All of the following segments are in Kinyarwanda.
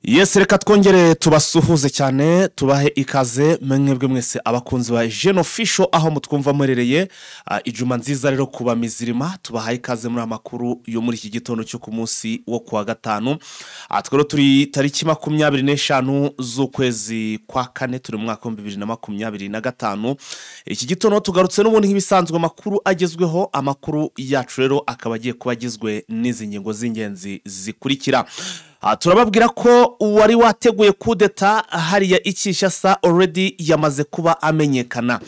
Yes, reka twongere tubasuhuze cyane, tubahe ikaze mwebwe mwese abakunzi ba Jeune Official aho mutwumva murereye. Ijuma nziza rero kuba mizirima, tubahaye ikaze muri amakuru yo muri iki gitondo cyo ku munsi wo kuwa gatanu. Twero turi tariki 25 z'ukwezi kwa kane, turi mu mwaka wa 2025. Iki gitondo tugarutse n'ubundi nk'ibisanzwe amakuru agezweho. Amakuru yacu rero akaba agiye kuba agizwe n'izi ngingo z'ingenzi zikurikira. Turababwira ko uwari wateguye kudeta hariya Kinshasa already yamaze kuba amenyekana.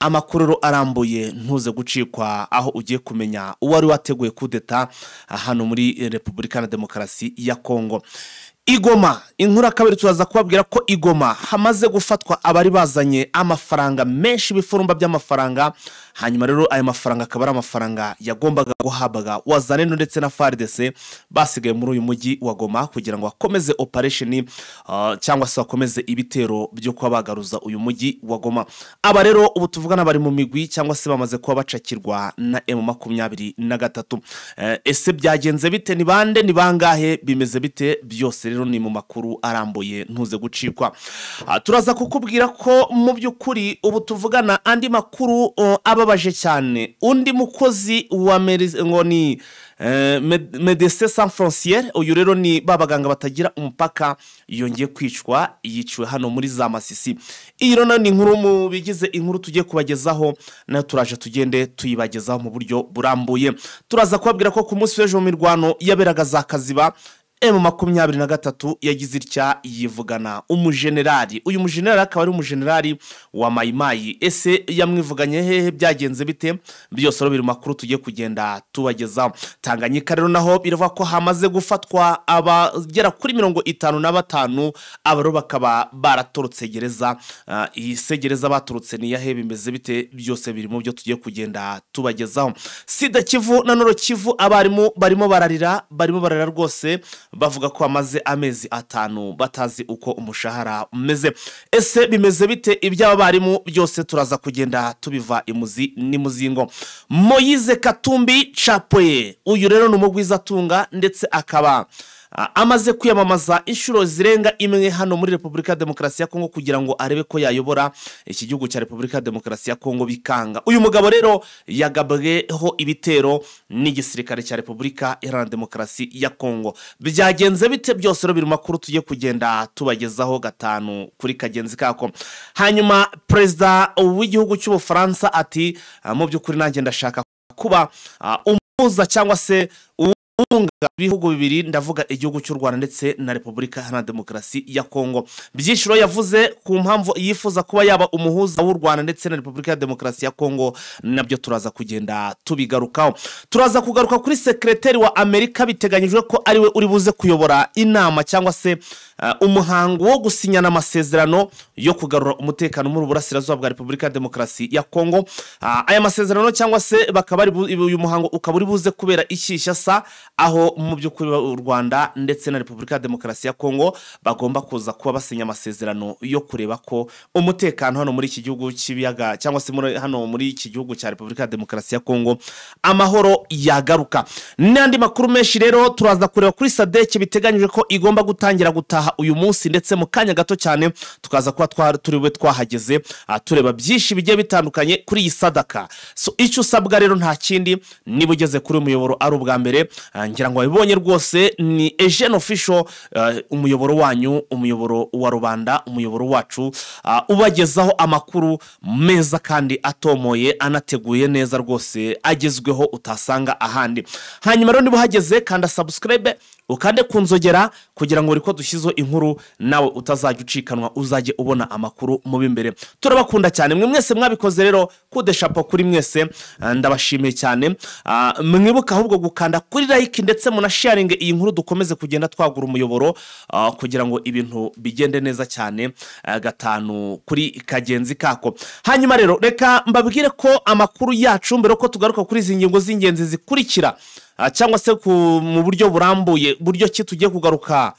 Amakuru arambuye ntuze gucikwa aho ugiye kumenya uwari wateguye kudeta hano muri Repubulika na Demokarasi ya Kongo. Igoma, inkuru ya kabiri turaza kubabwira ko Igoma hamaze gufatwa abari bazanye amafaranga menshi, ibifurumba by'amafaranga. Hanyuma rero aya mafaranga akaba ari amafaranga yagombaga guhabwa Wazalendo ndetse na FARDC basigaye muri uyu mujyi wa Goma kugira ngo bakomeze operation cyangwa se bakomeze ibitero byo kuba bagaruza uyu mujyi wa Goma. Aba rero ubu tuvugana bari mu migwi cyangwa se bamaze kuba bacakirwa na M23. Ese byagenze bite? Ni bande? Ni bangahe? Bimeze bite? Byose rero ni mu makuru arambuye, ntuze gucikwa. Turaza kukubwira ko mu by'ukuri ubu tuvugana andi makuru ababaje cyane. Undi mukozi wa ngo ni Médecins Sans Frontières, uyu rero ni babaganga batagira umupaka, yongeye kwicwa, yiciwe hano muri za Masisi. Iyi rero ni inkuru mu bigize inkuru tugiye kubagezaho, nayo turaje tugende tuyibagezaho mu buryo burambuye. Turaza kubabwira ko ku munsi w'ejo mu mirwano yaberaga za Kaziba, M23 yagize itya yivugana umujenerali. Uyu mujenerali akaba ari umujenerali wa Mayimayi. Ese yamwivuganye hehe? Byagenze bite? Byose rero biri makuru tugiye kugenda tubagezaho. Tanganyika rero naho biravuga ko hamaze gufatwa abagera kuri 55, abaro bakaba baratorotse gereza. Iyi segereza baturutse ni yahe? Bimeze bite? Byose biri mu byo tugiye kugenda tubagezaho. Sida Kivu na Noro Kivu abarimu barimo bararira, barimo bararira rwose, bavuga ko amaze amezi 5 batazi uko umushahara umeze. Ese bimeze bite iby'abarimu? Byose turaza kugenda tubiva imuzi n'imuzingo. Moise Katumbi Chapwe, uyu rero ni umugwizatunga ndetse akaba amaze kwiyamamaza inshuro zirenga imwe hano muri Repubulika ya Demokarasi ya Kongo kugira ngo arebe ko yayobora iki gihugu cya Repubulika ya Demokarasi ya Kongo, bikanga. Uyu mugabo rero yagabweho ibitero n'igisirikare cya Repubulika Iharanira Demokarasi ya Kongo. Byagenze bite? Byose rero biri makuru tugiye kugenda tubagezaho gatanu kuri kagenzi kako. Hanyuma perezida w'igihugu cy'Ubufaransa ati mu by'ukuri nanjye ndashaka kuba umuhuza cyangwa se unga ibihugu bibiri, ndavuga igihugu cy'u Rwanda ndetse na Repubulika Iharanira Demokarasi ya Kongo. Byinshi yavuze ku mpamvu yifuza kuba yaba umuhuza w'u Rwanda ndetse na Repubulika ya Demokarasi ya Kongo, nabyo turaza kugenda tubigarukaho. Turaza kugaruka kuri sekreteri wa Amerika biteganyijwe ko ariwe uri buze kuyobora inama cyangwa se umuhango wo gusinyana amasezerano yo kugarura umutekano muri burasirazuba bwa Repubulika ya Demokarasi ya Kongo. Aya masezerano cyangwa se bakaba uyu muhango ukaba uri buze kubera Kinshasa, aho mu by'ukuri u Rwanda ndetse na Repubulika ya Demokarasi ya Kongo bagomba kuza kuba basinya amasezerano yo kureba ko umutekano hano muri iki gihugu cy'ibiyaga cyangwa se hano muri iki gihugu cya Repubulika ya Demokarasi ya Kongo amahoro yagaruka. N'andi makuru menshi rero turaza kureba kuri SADC biteganyijwe ko igomba gutangira gutaha uyu munsi, ndetse mu kanya gato cyane tukaza kuba turiwe twahageze tureba byinshi bigiye bitandukanye kuri iyi sadaka. So icyo usabwa rero nta kindi, niba ugeze kuri umuyoboro ari ubwa mbere, ngira ngo wabibonye rwose ni Jeune Official, umuyoboro wanyu, umuyoboro wa rubanda, umuyoboro wacu, ubagezaho amakuru meza kandi atomoye, anateguye neza rwose, agezweho utasanga ahandi. Hanyuma rero niba uhageze kanda subscribe, ukande kunzogera kugira ngo uriko dushyizeho inkuru nawe utazajya ucikanwa, uzajye ubona amakuru mu bimbere. Turabakunda cyane mwe mwese mwabikoze rero, kudeshapo kuri mwese, ndabashimiye cyane. Mwibuka ahubwo gukanda kuri like ndetse munasharinge iyi nkuru, dukomeze kugenda twagura umuyoboro kugira ngo ibintu bigende neza cyane gatanu kuri kagenzi kako. Hanyuma rero reka mbabwire ko amakuru yacu mbere ko tugaruka kuri izi ngingo z'ingenzi zikurikira, cyangwa se mu buryo burambuye, buryo ki tugiye kugaruka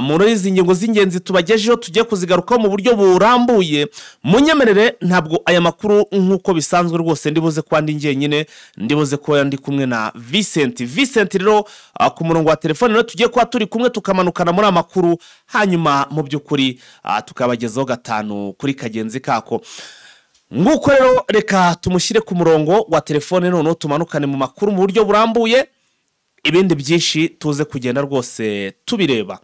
muri izi ngingo z'ingenzi tubagejeho, tugiye kuzigarukaho mu buryo burambuye. Munyemerere, ntabwo aya makuru nk'uko bisanzwe rwose ndibuze kuba ndi njyenyine, ndibuze kuba ndi kumwe na Vincent. Vincent rero ku murongo wa telefone rero tugiye kuba turi kumwe, tukamanukana muri aya makuru, hanyuma mu by'ukuri tukabagezaho gatanu kuri kagenzi kako. Nguko rero reka tumushyire ku murongo wa telefone, noneho tumanukane mu makuru mu buryo burambuye, ibindi byinshi tuze kugenda rwose tubireba.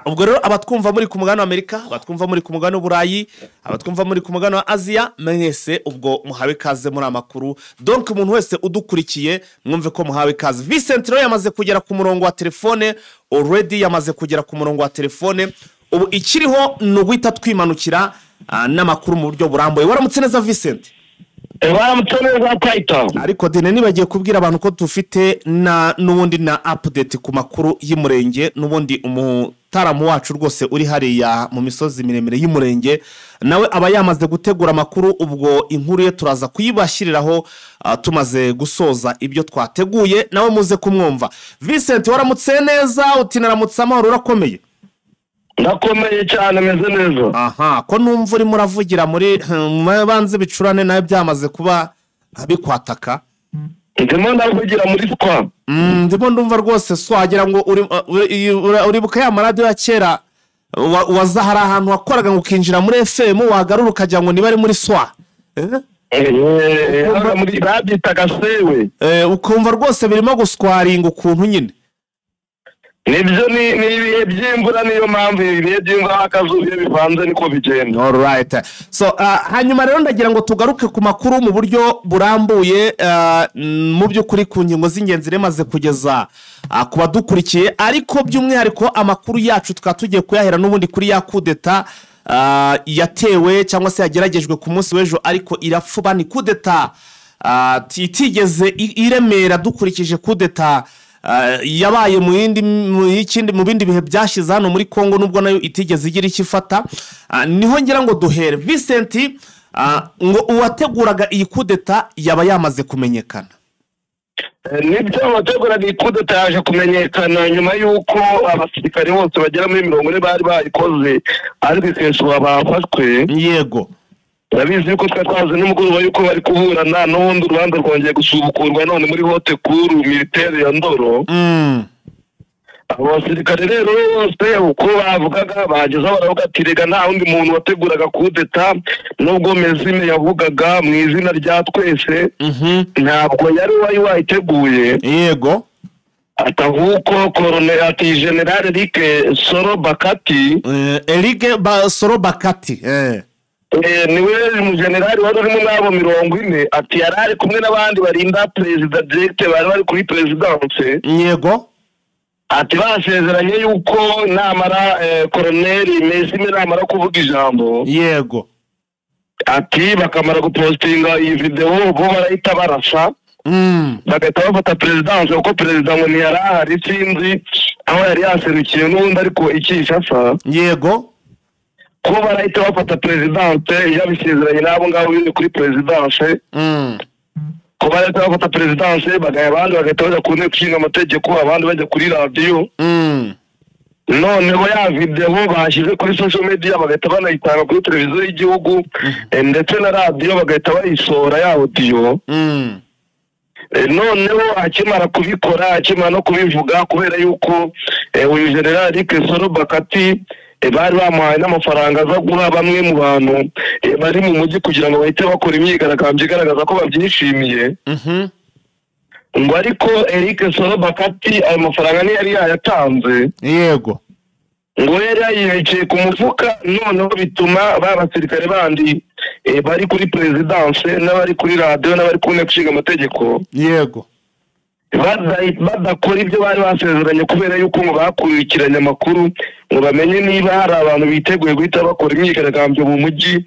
Ubwo rero abatwumva muri ku mugabane wa Amerika, abatwumva muri ku mugabane w'Uburayi, abatwumva muri ku mugabane wa Aziya, mwese ubwo muhawe ikaze muri amakuru. Donc umuntu wese udukurikiye mwumve ko muhawe ikaze. Vincent rero yamaze kugera ku murongo wa telefone, already yamaze kugera ku murongo wa telefone. Ubu ikiriho ni uguhita twimanukira n'amakuru mu buryo burambuye. Waramutse neza Vincent? Waramutse neza Tayita. Ariko dene nibagiye kubwira abantu ko dufite na n'ubundi na update ku makuru y'umurenge, n'ubundi umutaramu wacu rwose uri hariya mu misozi miremire y'umurenge nawe aba yamaze gutegura amakuru. Ubwo inkuru ye turaza kuyibashyiriraho tumaze gusoza ibyo twateguye, nawe muze kumwumva. Vincent waramutse neza? Uti naramutse amahoro, urakomeye? Ndakomeye cyane, meze neza. Aha, ko numva urimo uravugira muri banze bicurane nawe byamaze kuba bikwataka. Ndimo ndavugira muri swa. Ndimo ndumva rwose swagira ngo uribuka ya maradiyo ya kera waza hari ahantu wakoraga ngo ukinjira muri FM wagarura ukagira ngo niba ari muri swa. Muri babyitaga sewe. Ukumva rwose birimo guswaringa ukuntu nyine. Nibyo ni ibihe by'imvura, niyo mpamvu ibihe by'imvura akazuba iyo bivanze niko bigenda. All right. So hanyuma rero ndagira ngo tugaruke ku makuru mu buryo burambuye, mu by'ukuri ku ngingo z'ingenzi remaze kugeza ku badukurikiye, ariko by'umwihariko amakuru yacu tukaba tugiye kuyahera n'ubundi kuri ya kudeta yatewe cyangwa se yageragejwe ku munsi w'ejo ariko irapfuba. Ni kudeta itigeze iremera dukurikije kudeta yabaye mu bindi bihe byashize hano muri Kongo, nubwo nayo itigeze igira icyo ifata. Niho ngira ngo duhere Vincent, ngo uwateguraga iyi kudeta yaba yamaze kumenyekana. Nibyo, uwateguraga iyi kudeta yaje kumenyekana nyuma y'uko abasirikare bose bagera muri 40 bari bayikoze, ariko kenshi bafashwe. Yego, urabizi yuko twari twazi nimugoroba yuko bari kuburana, n'ubundi urubanza rwongeye gusubukurwa none muri haute cour militaire ya Ndoro. Abo basirikare rero bose uko bavugaga bagezeho baravuga ati rega nta wundi muntu wateguraga kudeta, nubwo Mezime yavugaga mu izina rya twese, ntabwo yari wari wayiteguye. Yego, ati ahubwo koroneli, ati general Eric Soro Bakati, Eric Soro Bakati niwe mujenerali wari urimo n'abo 40, ati yari ari kumwe n'abandi barinda perezida direct bari bari kuri perezidanse. Yego, ati basezeranye yuko namara koroneli Mezime namara kuvuga ijambo, yego, ati bakamara gupostinga iyi video bo barahita barasa, bagahita bafata perezidanse, kuko perezida ngo ntiyari ahari, sinzi aho yari yaserukiye n'ubundi ariko i Kinshasa. Yego, ko barahita bafata perezidanse yabisezeranye n'abo ngabo biri kuri perezidanse, ko barahita bafata perezidanse bagaya abandi bagahita bajya ku nteko ishinga amategeko, abandi bajya kuri radiyo. Noneho ya videwo bashyize kuri social media bagahita banayitanga kuri televiziyo y'igihugu ndetse na radiyo bagahita bayisohora ya audio. Noneho akimara kubikora, akimara no kubivuga, kubera yuko uyu general Eric Soro Bakati bari bamuhaye n'amafaranga aza guha bamwe mu bantu bari mu mujyi kugira ngo bahite bakora imyigaragambyo igaragaza ko babyishimiye. Ngo ariko Eric Soro Bakati ayo mafaranga ntiyari yayatanze. Yego, ngo yari yayibikiye ku mufuka, noneho bituma ba basirikare bandi bari kuri perezidanse n'abari kuri radiyo n'abari ku nteko ishinga amategeko, yego, badakora ibyo bari basezeranye, kubera yuko ngo bakurikiranye amakuru ngo bamenye niba hari abantu biteguye guhita bakora imyigaragambyo mu mujyi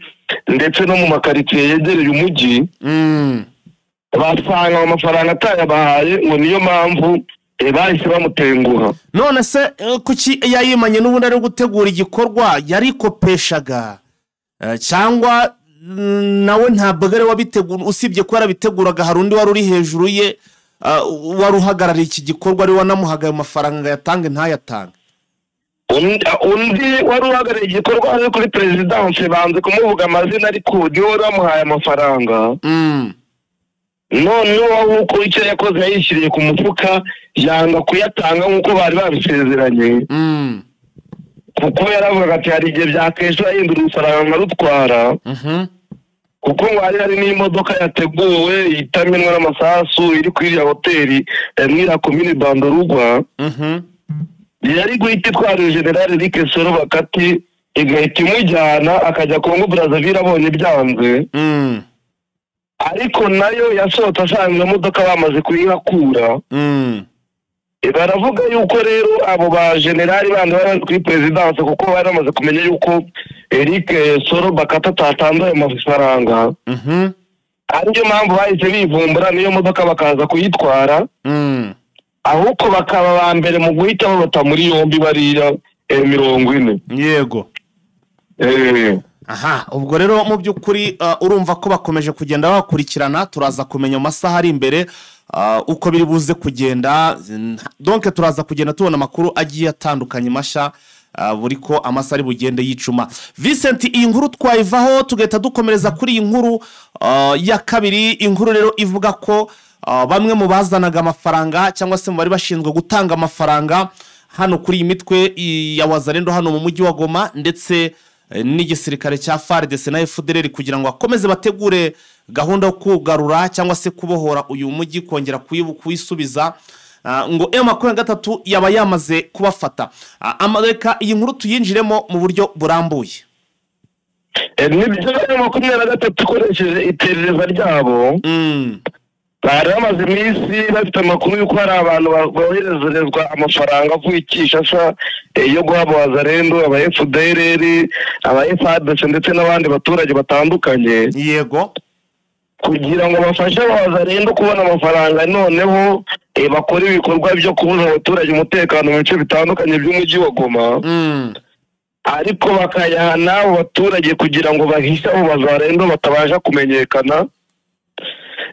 ndetse no mu makaritsiye yegereye umujyi. Basanga amafaranga atayabahaye, ngo niyo mpamvu bahise bamutenguha. None se kuki yayimanye n'ubundi ari gutegura igikorwa yarikopeshaga, cyangwa nawe ntabwo ari wabitegura, usibye ko yarabiteguraga hari undi wari uri hejuru ye wari uhagarariye iki gikorwa ari wanamuhaga ayo mafaranga yatange ntayatange? Undi wari uhagarariye igikorwa ari kuri perezidanse, banze kumuvuga amazina, ariko niwe wari wamuhaye amafaranga. Noneho uko icyo yakoze yayishyiriye ku mufuka, yanga kuyatanga nk'uko bari babisezeranye, kuko yaravugaga ati hari igihe byakesha yahindura umusaraba nkarutwara, kuko ngo hari n'imodoka yateguwe itamenwa n'amasasu iri kuri iriya hoteli mwiriya komini Bandorugwa, yari guhita itwara General Eric Soro Bakati, igahita imujyana akajya Kongo Brazzaville abonye byanze. Ariko nayo yasohotse asanga iyo modoka bamaze kuyihakura. Baravuga yuko rero abo ba generali bandi bari kuri perezidanse, kuko bari bamaze kumenya yuko Eric Soro Bakati atatanze ayo mafaranga, ariyo mpamvu bahise bivumbura n'iyo modoka bakaza kuyitwara, ahubwo bakaba ba mbere mu guhita babata muri yombi bariya 40. Yego. Aha, ubwo rero mu by'ukuri urumva ko bakomeje kugenda bakurikirana, turaza kumenya mu masaha ari imbere uko biri buze kugenda. Donc turaza kugenda tubona amakuru agiye atandukanye mashya buri ko amasaha ari bugende yicuma. Vincent, iyi nkuru twayivaho tugahita dukomereza kuri iyi nkuru ya kabiri. Inkuru rero ivuga ko bamwe mu bazanaga amafaranga cyangwa se mu bari bashinzwe gutanga amafaranga hano kuri iyi mitwe ya Wazalendo hano mu mujyi wa Goma ndetse n'igisirikare cya FARDC na FDLR, kugira ngo bakomeze bategure gahunda yo kugarura cyangwa se kubohora uyu mujyi, kongera kuyisubiza, ngo M23 yaba yamaze kubafata. Reka iyi nkuru tuyinjiremo mu buryo burambuye. Nibyo, M23 ikoresheje iperereza ryabo, bari bamaze iminsi bafite amakuru y'uko hari abantu boherezerezwa amafaranga avuye i Kinshasa yo guha Wazalendo, aba FDLR, aba FARDC ndetse n'abandi baturage batandukanye. Yego. Kugira ngo bafashe Wazalendo kubona amafaranga, noneho bakora ibikorwa byo kubuza abaturage umutekano mu bice bitandukanye by'umujyi wa Goma, ariko bakayaha n'abo baturage kugira ngo bahishe abo Wazalendo batabasha kumenyekana,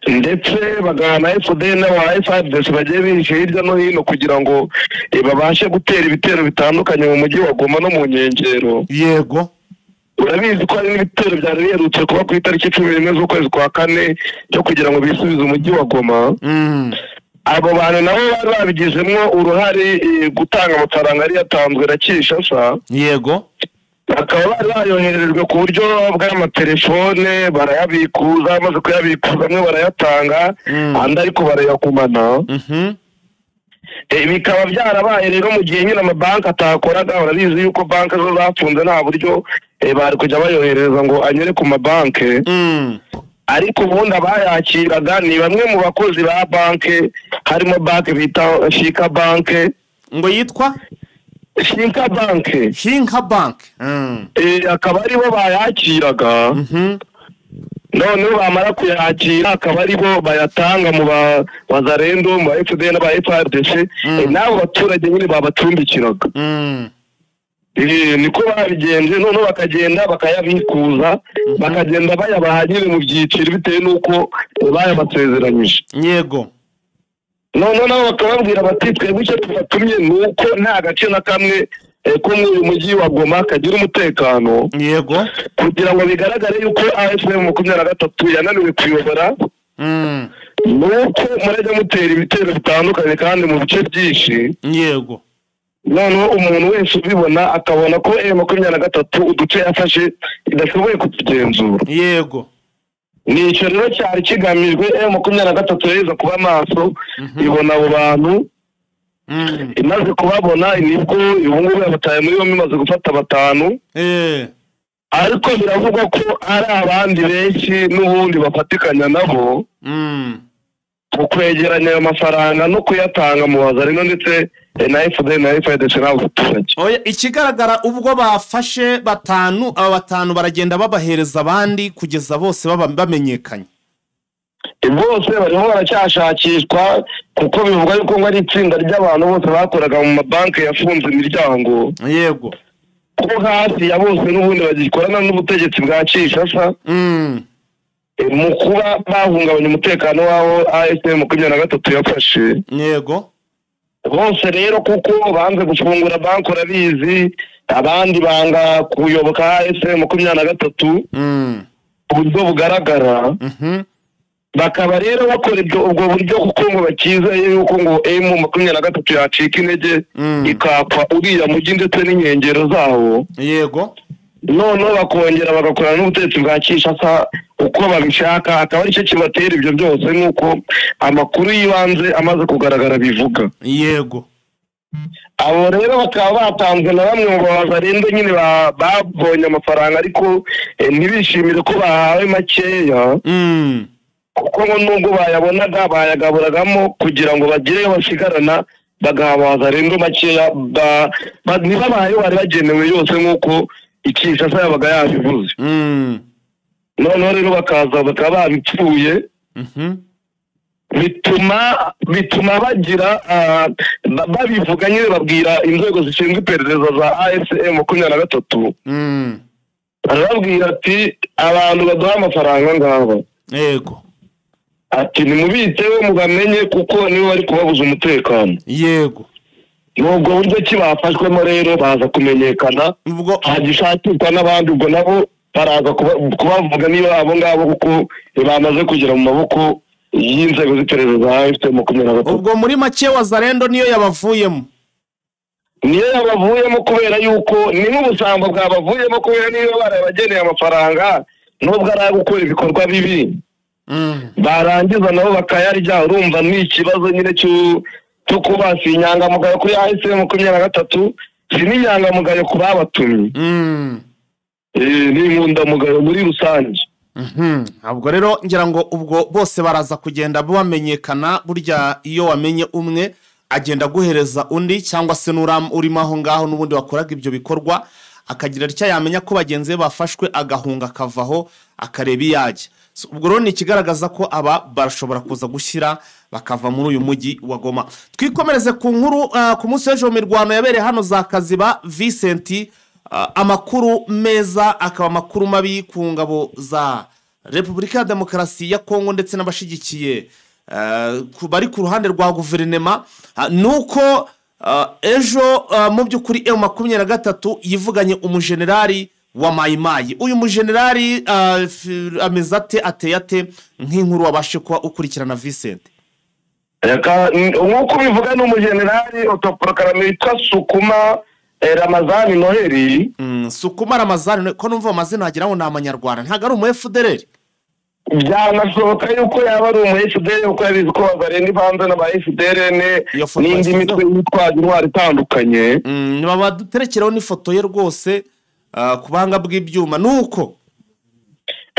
ndetse bagahana FDL n'aba FARDC bagiye bihishe hirya no hino kugira ngo babashe gutera ibitero bitandukanye mu mujyi wa Goma no mu nkengero. Yego. Urabizi ko hari n'ibitero byari biherutse kuba ku itariki 11 z'ukwezi kwa 4 cyo kugira ngo bisubize umujyi wa Goma. Abo bantu nabo bari babigizemo uruhare gutanga amafaranga yari yatanzwe na Kinshasa. Yego. Bakaba bari bayohererejwe ku buryo bw'amatelefone, barayabikuza, bamaze kuyabikuza amwe barayatanga, andi ariko barayakumana. Bikaba byarabaye rero mu gihe nyine amabanki atakoraga. Urabizi yuko banki zo zafunze, nta buryo bari kujya bayohereza ngo anyure ku mabanki. Ariko ubundi abayakiraga ni bamwe mu bakozi ba banki, harimo banki bita Shika Banki. Ngo yitwa Shinka Banki. Shinka Banki. Akaba aribo bayakiraga. Noneho bamara kuyakira akaba aribo bayatanga mu ba Wazalendo, mu ba FDL n'aba FARDC, n'abo baturage nyine babacumbikiraga. Niko babigenje, noneho bakagenda bakayabikuza, bakagenda bayabaha nyine mu byiciro bitewe n'uko bayabasezeranyije. Yego. Noneho nabo bakababwira bati twebwe icyo tubatumye ni uko nta gace na kamwe ko muri uyu mujyi wa Goma kagira umutekano. Yego. Kugira ngo bigaragare yuko AFC 23 yananiwe kuyobora, nuko murajya mutera ibitero bitandukanye kandi mu bice byinshi. Yego. Noneho umuntu wese ubibona akabona ko M23 uduce yafashe idashoboye kutugenzura. Yego. Ni icyo rero cyari kigamijwe. M23 yeza kuba maso, ibona abo bantu, imaze kubabona nibwo ubu ngubu yabataye muri yombi, imaze gufata 5. Ariko biravugwa ko ari abandi benshi n'ubundi bafatikanya nabo mu kwegeranya ayo mafaranga no kuyatanga mu Wazalendo ndetse na FDL na FARDC n'abo baturage. Oya, ikigaragara ubwo bafashe 5, aba 5 baragenda babahereza abandi kugeza bose bamenyekanye. Bose bariho baracyashakishwa, kuko bivuga yuko ngo ari itsinda ry'abantu bose bakoraga mu mabanki yafunze imiryango. Yego. Ko hafi ya bose n'ubundi bagikorana n'ubutegetsi bwa Kinshasa. Mu kuba bahungabanya umutekano w'aho AFC 23 yafashe. Yego. Bose rero kuko banze gufungura banki urabizi, abandi banga kuyoboka AFC 23 uburyo bugaragara. Bakaba rero bakora ubwo buryo kuko ngo bakizeye yuko ngo M23 yacika intege ikapfa uriya mujyi ndetse n'inkengero zawo. Yego. Noneho bakongera bagakorana n'ubutegetsi bwa Kinshasa uko babishaka, akaba aricyo kibatera ibyo byose nk'uko amakuru y'ibanze amaze kugaragara bivuga. Yego. Abo rero bakaba batanzwe na bamwe mu bazarinde nyine babonye amafaranga ariko ntibishimire ko bahawe makeya, kuko ngo nubwo bayabonaga bayagaburagamo kugira ngo bagire basigarana bagaha abazarinde makeya, ntibabaye bari bagenewe yose nk'uko Kinshasa yabaga yabivuze. Noneho rero bakaza bakaba babipfuye, bituma bagira babivuga nyine, babwira inzego zishinzwe iperereza za AFC 23, barababwira ati abantu baduha amafaranga ngabo. Yego. Ati nimubiteho mubamenye kuko nibo bari kubabuza umutekano. Yego. Nubwo buryo ki bafashwemo rero baza kumenyekana, hagishakirwa n'abandi, ubwo nabo baraza kubavuga niba abo ngabo kuko bamaze kugera mu maboko y'inzego z'iperereza za AFC 23. Ubwo muri make Wazalendo niyo yabavuyemo. Niyo yabavuyemo kubera yuko ni n'ubusambo bwabavuyemo, kubera niba barabageneye amafaranga nubwo ari gukora ibikorwa bibi barangiza nabo bakayarya. Urumva ni ikibazo nyine cyo kuba si inyangamugayo kuri AFC 23, si n'inyangamugayo ku babatumye, ni inkundamugayo muri rusange. Ubwo rero ngira ngo ubwo bose baraza kugenda bamenyekana. Burya iyo wamenye umwe agenda guhereza undi, cyangwa se urimo aho ngaho n'ubundi wakoraga ibyo bikorwa akagira atya yamenya ko bagenzi be bafashwe agahunga akavaho akareba iyo ajya. Ubwo rero ni ikigaragaza ko aba barashobora kuza gushyira bakava muri uyu mujyi wa Goma. Twikomereze ku nkuru ku munsi w'ejo mirwano yabereye hano za Kaziba Vincent. Amakuru meza akaba amakuru mabi ku ngabo za Repubulika ya Demokarasi ya Kongo ndetse n'abashigikiye bari ku ruhande rwa guverinema, nuko ejo mu by'ukuri M23 yivuganye umujenerali wa Mayimayi. Uyu mujenerali ameze ate, ateye ate nk'inkuru wabashe kuba ukurikirana Vincent? Nk'uko bivuga ni umujenerali autoproclamé witwa Sukuma Ramazani Noheli. Sukuma Ramazani, ko numva amazina wagira ngo ni amanyarwanda, ntabwo ari umu FDLR? Byanashoboka yuko yaba ari umu FDLR kuko yabizi ko Wazalendo ivanze n'aba FDLR n'indi mitwe yitwaje intwaro itandukanye. Baduterekereho n'ifoto ye rwose ku buhanga bw'ibyuma. Nuko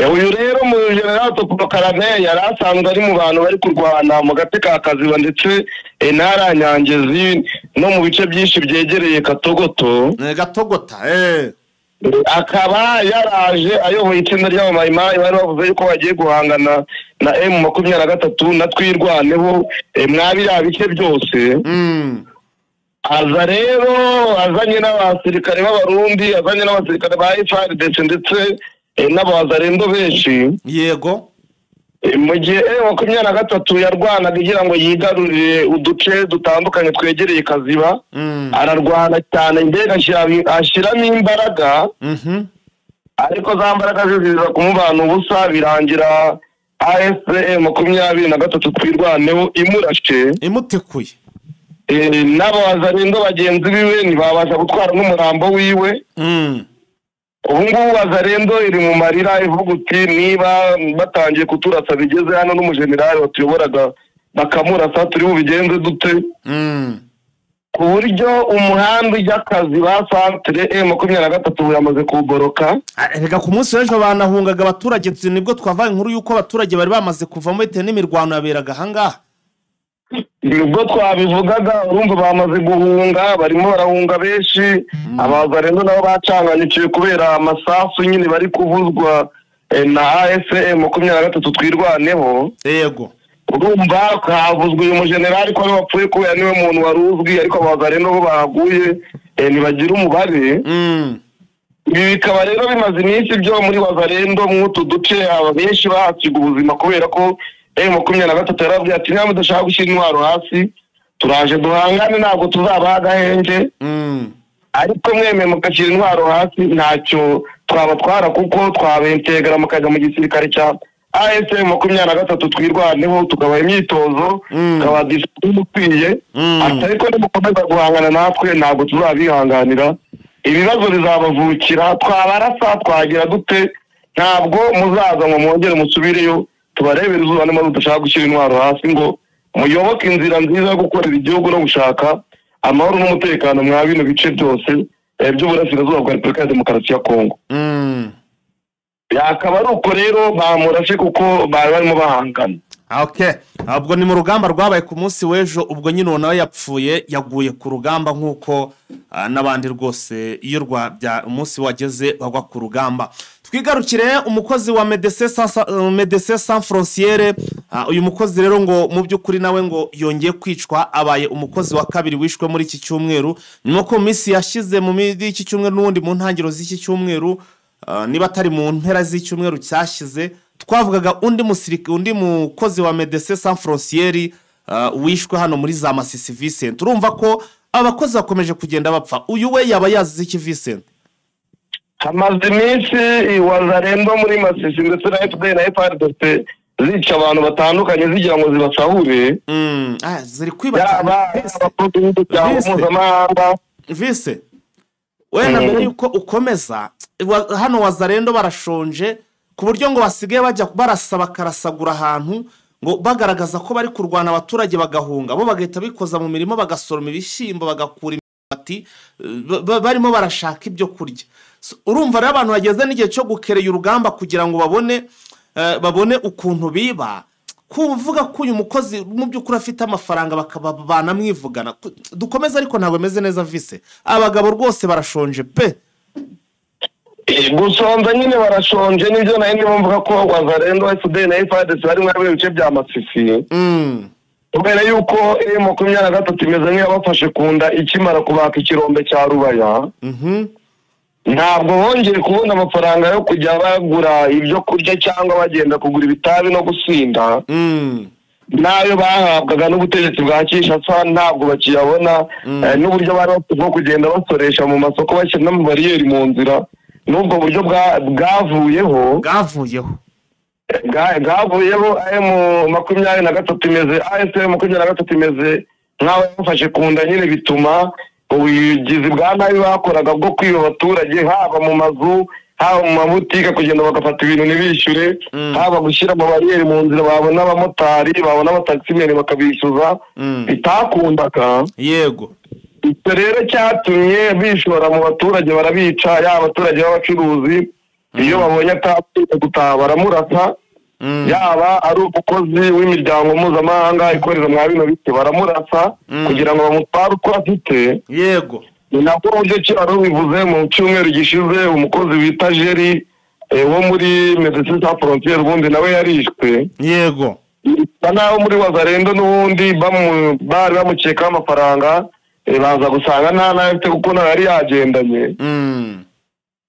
uyu rero mu general autoproclamé yari asanzwe ari mu bantu bari kurwana mu gace ka Kaziba ndetse n'Aranyangezi no mu bice byinshi byegereye Katogoto. Gatogota akaba yaraje ayoboye itsinda ry'abamayimayi bari bavuze yuko bagiye guhangana na M23 na Twirwaneho mwabiriya bice byose. Aza rero azanye n'abasirikare b'Abarundi, azanye n'abasirikare ba FARDC ndetse n'abazarendo benshi. Yego. Mu gihe M23 yarwanaga igira ngo yigarurire uduce dutandukanye twegereye Kaziba, ararwana cyane mbega ashyiramo imbaraga, ariko za mbaraga ziza kumubana ubusa, birangira AFC 23 Twirwaneho imurashe, imutekuye. N'abazarendo bagenzi biwe ntibabasha gutwara n'umurambo wiwe. Ubu ngubu Wazalendo iri mu marira ivuga uti niba batangiye kuturasa bigeze hano n'umujenerali watuyoboraga bakamurasa turi bubigenze dute? Ku buryo umuhanda ujya Kaziba centre M23 yamaze kuwuboroka. Reka ku munsi w'ejo banahungaga abaturage, nibwo twavaye inkuru y'uko abaturage bari bamaze kuvamo bitewe n'imirwano yaberaga aha ngaha. Nibwo twabivugaga, urumva bamaze guhunga, barimo barahunga benshi. Abazarendo nabo bacanganyikiwe kubera amasasu nyine bari kuvuzwa na AFC 23 Twirwaneho. Yego. Urumva havuzwe uyu mujenerali ko wapfuye kubera niwe muntu wari uzwi, ariko abazarendo bo bahaguye ntibagira umubare. Ibi bikaba rero bimaze iminsi byo muri Wazalendo mw'utu duce, aba benshi bahasiga ubuzima kubera ko M23 yarabwiye ati niba mudashaka gushyira intwaro hasi turaje duhangane, ntabwo tuzabaha agahenge, ariko mwemeye mugashyira intwaro hasi ntacyo twabatwara kuko twabentegera mukajya mu gisirikare cya ASM 23 twirwaneho, tukabaha imyitozo, tukabaha disipurine ikwiye, ariko nimukomeza guhangana natwe ntabwo tuzabihanganira, ibibazo bizabavukira, twabarasa twagira dute, ntabwo muzaza ngo mwongere musubireyo, tubarebere izuba niba mudashaka gushyira intwaro hasi ngo muyoboke inzira nziza yo gukorera igihugu no gushaka amahoro n'umutekano mwa bino bice byose by'uburasirazuba bwa Repubulika ya Demokarasi ya Kongo. Yakaba ari uko rero bamurashe kuko bari barimo bahangana. Okay, ubwo ni mu rugamba rwabaye ku munsi w'ejo, ubwo nyine nawe yapfuye yaguye ku rugamba nk'uko n'abandi rwose iyo umunsi wageze bagwa ku rugamba. Twigarukire umukozi wa Médecins Sans Frontières. Uyu mukozi rero ngo mu by'ukuri nawe ngo yongeye kwicwa, abaye umukozi wa kabiri wishwe muri iki cyumweru, nyuma ko minsi yashize mu iki cyumweru n'ubundi mu ntangiriro z'iki cyumweru, niba atari mu mpera z'icyumweru cyashize, twavugaga undi mukozi wa Médecins Sans Frontières wishwe hano muri za Masisi Vincent. Urumva ko abakozi bakomeje kugenda bapfa. Uyu we yaba yazize iki Vincent? Hamaze iminsi Wazalendo muri Masisi ndetse na FDL na FARDC zica abantu batandukanye zigira ngo zibasahure. Ziri kwiba cyane mpuzamahanga. Vise, wenda mbere yuko ukomeza, hano Wazalendo barashonje ku buryo ngo basigaye bajya barasa bakarasagura ahantu ngo bagaragaza ko bari kurwana, abaturage bagahunga, bo bagahita bikoza mu mirimo bagasoroma ibishyimbo bagakura imyumbati, barimo barashaka ibyo kurya. Urumva rero abantu bageze n'igihe cyo gukereye urugamba kugira ngo babone ukuntu biba. Kuvuga ko uyu mukozi mu by'ukuri afite amafaranga bakaba banamwivugana. Dukomeze ariko ntabwo bimeze neza Vise, abagabo rwose barashonje pe. Gusonza nyine barashonje, nibyo nayo ndimo mvuga ko Wazalendo FDL na FARDC bari muri bice bya Masisi. Kubera yuko M23 imeze nk'iyabafashe ku nda ikimara kubaka ikirombe cya Rubaya, ntabwo bongeye kubona amafaranga yo kujya bagura ibyo kurya cyangwa bagenda kugura ibitabi no gusinda. Nayo bahabwaga n'ubutegetsi bwa Kinshasa ntabwo bakiyabona, n'uburyo bari bwo kugenda basoresha mu masoko bashyira n'amabariyeri mu nzira, n'ubwo buryo bwavuyeho. M23 imeze, ASM 23 imeze nk'aho yafashe ku nda nyine, bituma ubugizi bwa nabi bakoraga bwo kwiba abaturage, haba mu mazu, haba mu mabutike, kugenda bagafata ibintu ntibishyure, haba gushyira amabariyeri mu nzira, babona abamotari, babona abataximeni bakabishyuza, bitakundaga. Yego, icyo rero cyatumye bishora mu baturage barabica, yaba abaturage b'abacuruzi iyo babonye atapfuye gutaha baramurasa, yaba ari umukozi w'imiryango mpuzamahanga ikorera mwa bino bice baramurasa kugira ngo bamutware uko afite. Yego, ni nabwo buryo ki wari ubivuze mu cyumweru gishize, umukozi wita Jerry wo muri Médecins Sans Frontières ubundi nawe yarishwe. Yego, naho muri Wazalendo n'ubundi bari bamukekaho amafaranga, baza gusanga nta nayo afite kuko nawe yari yagendanye.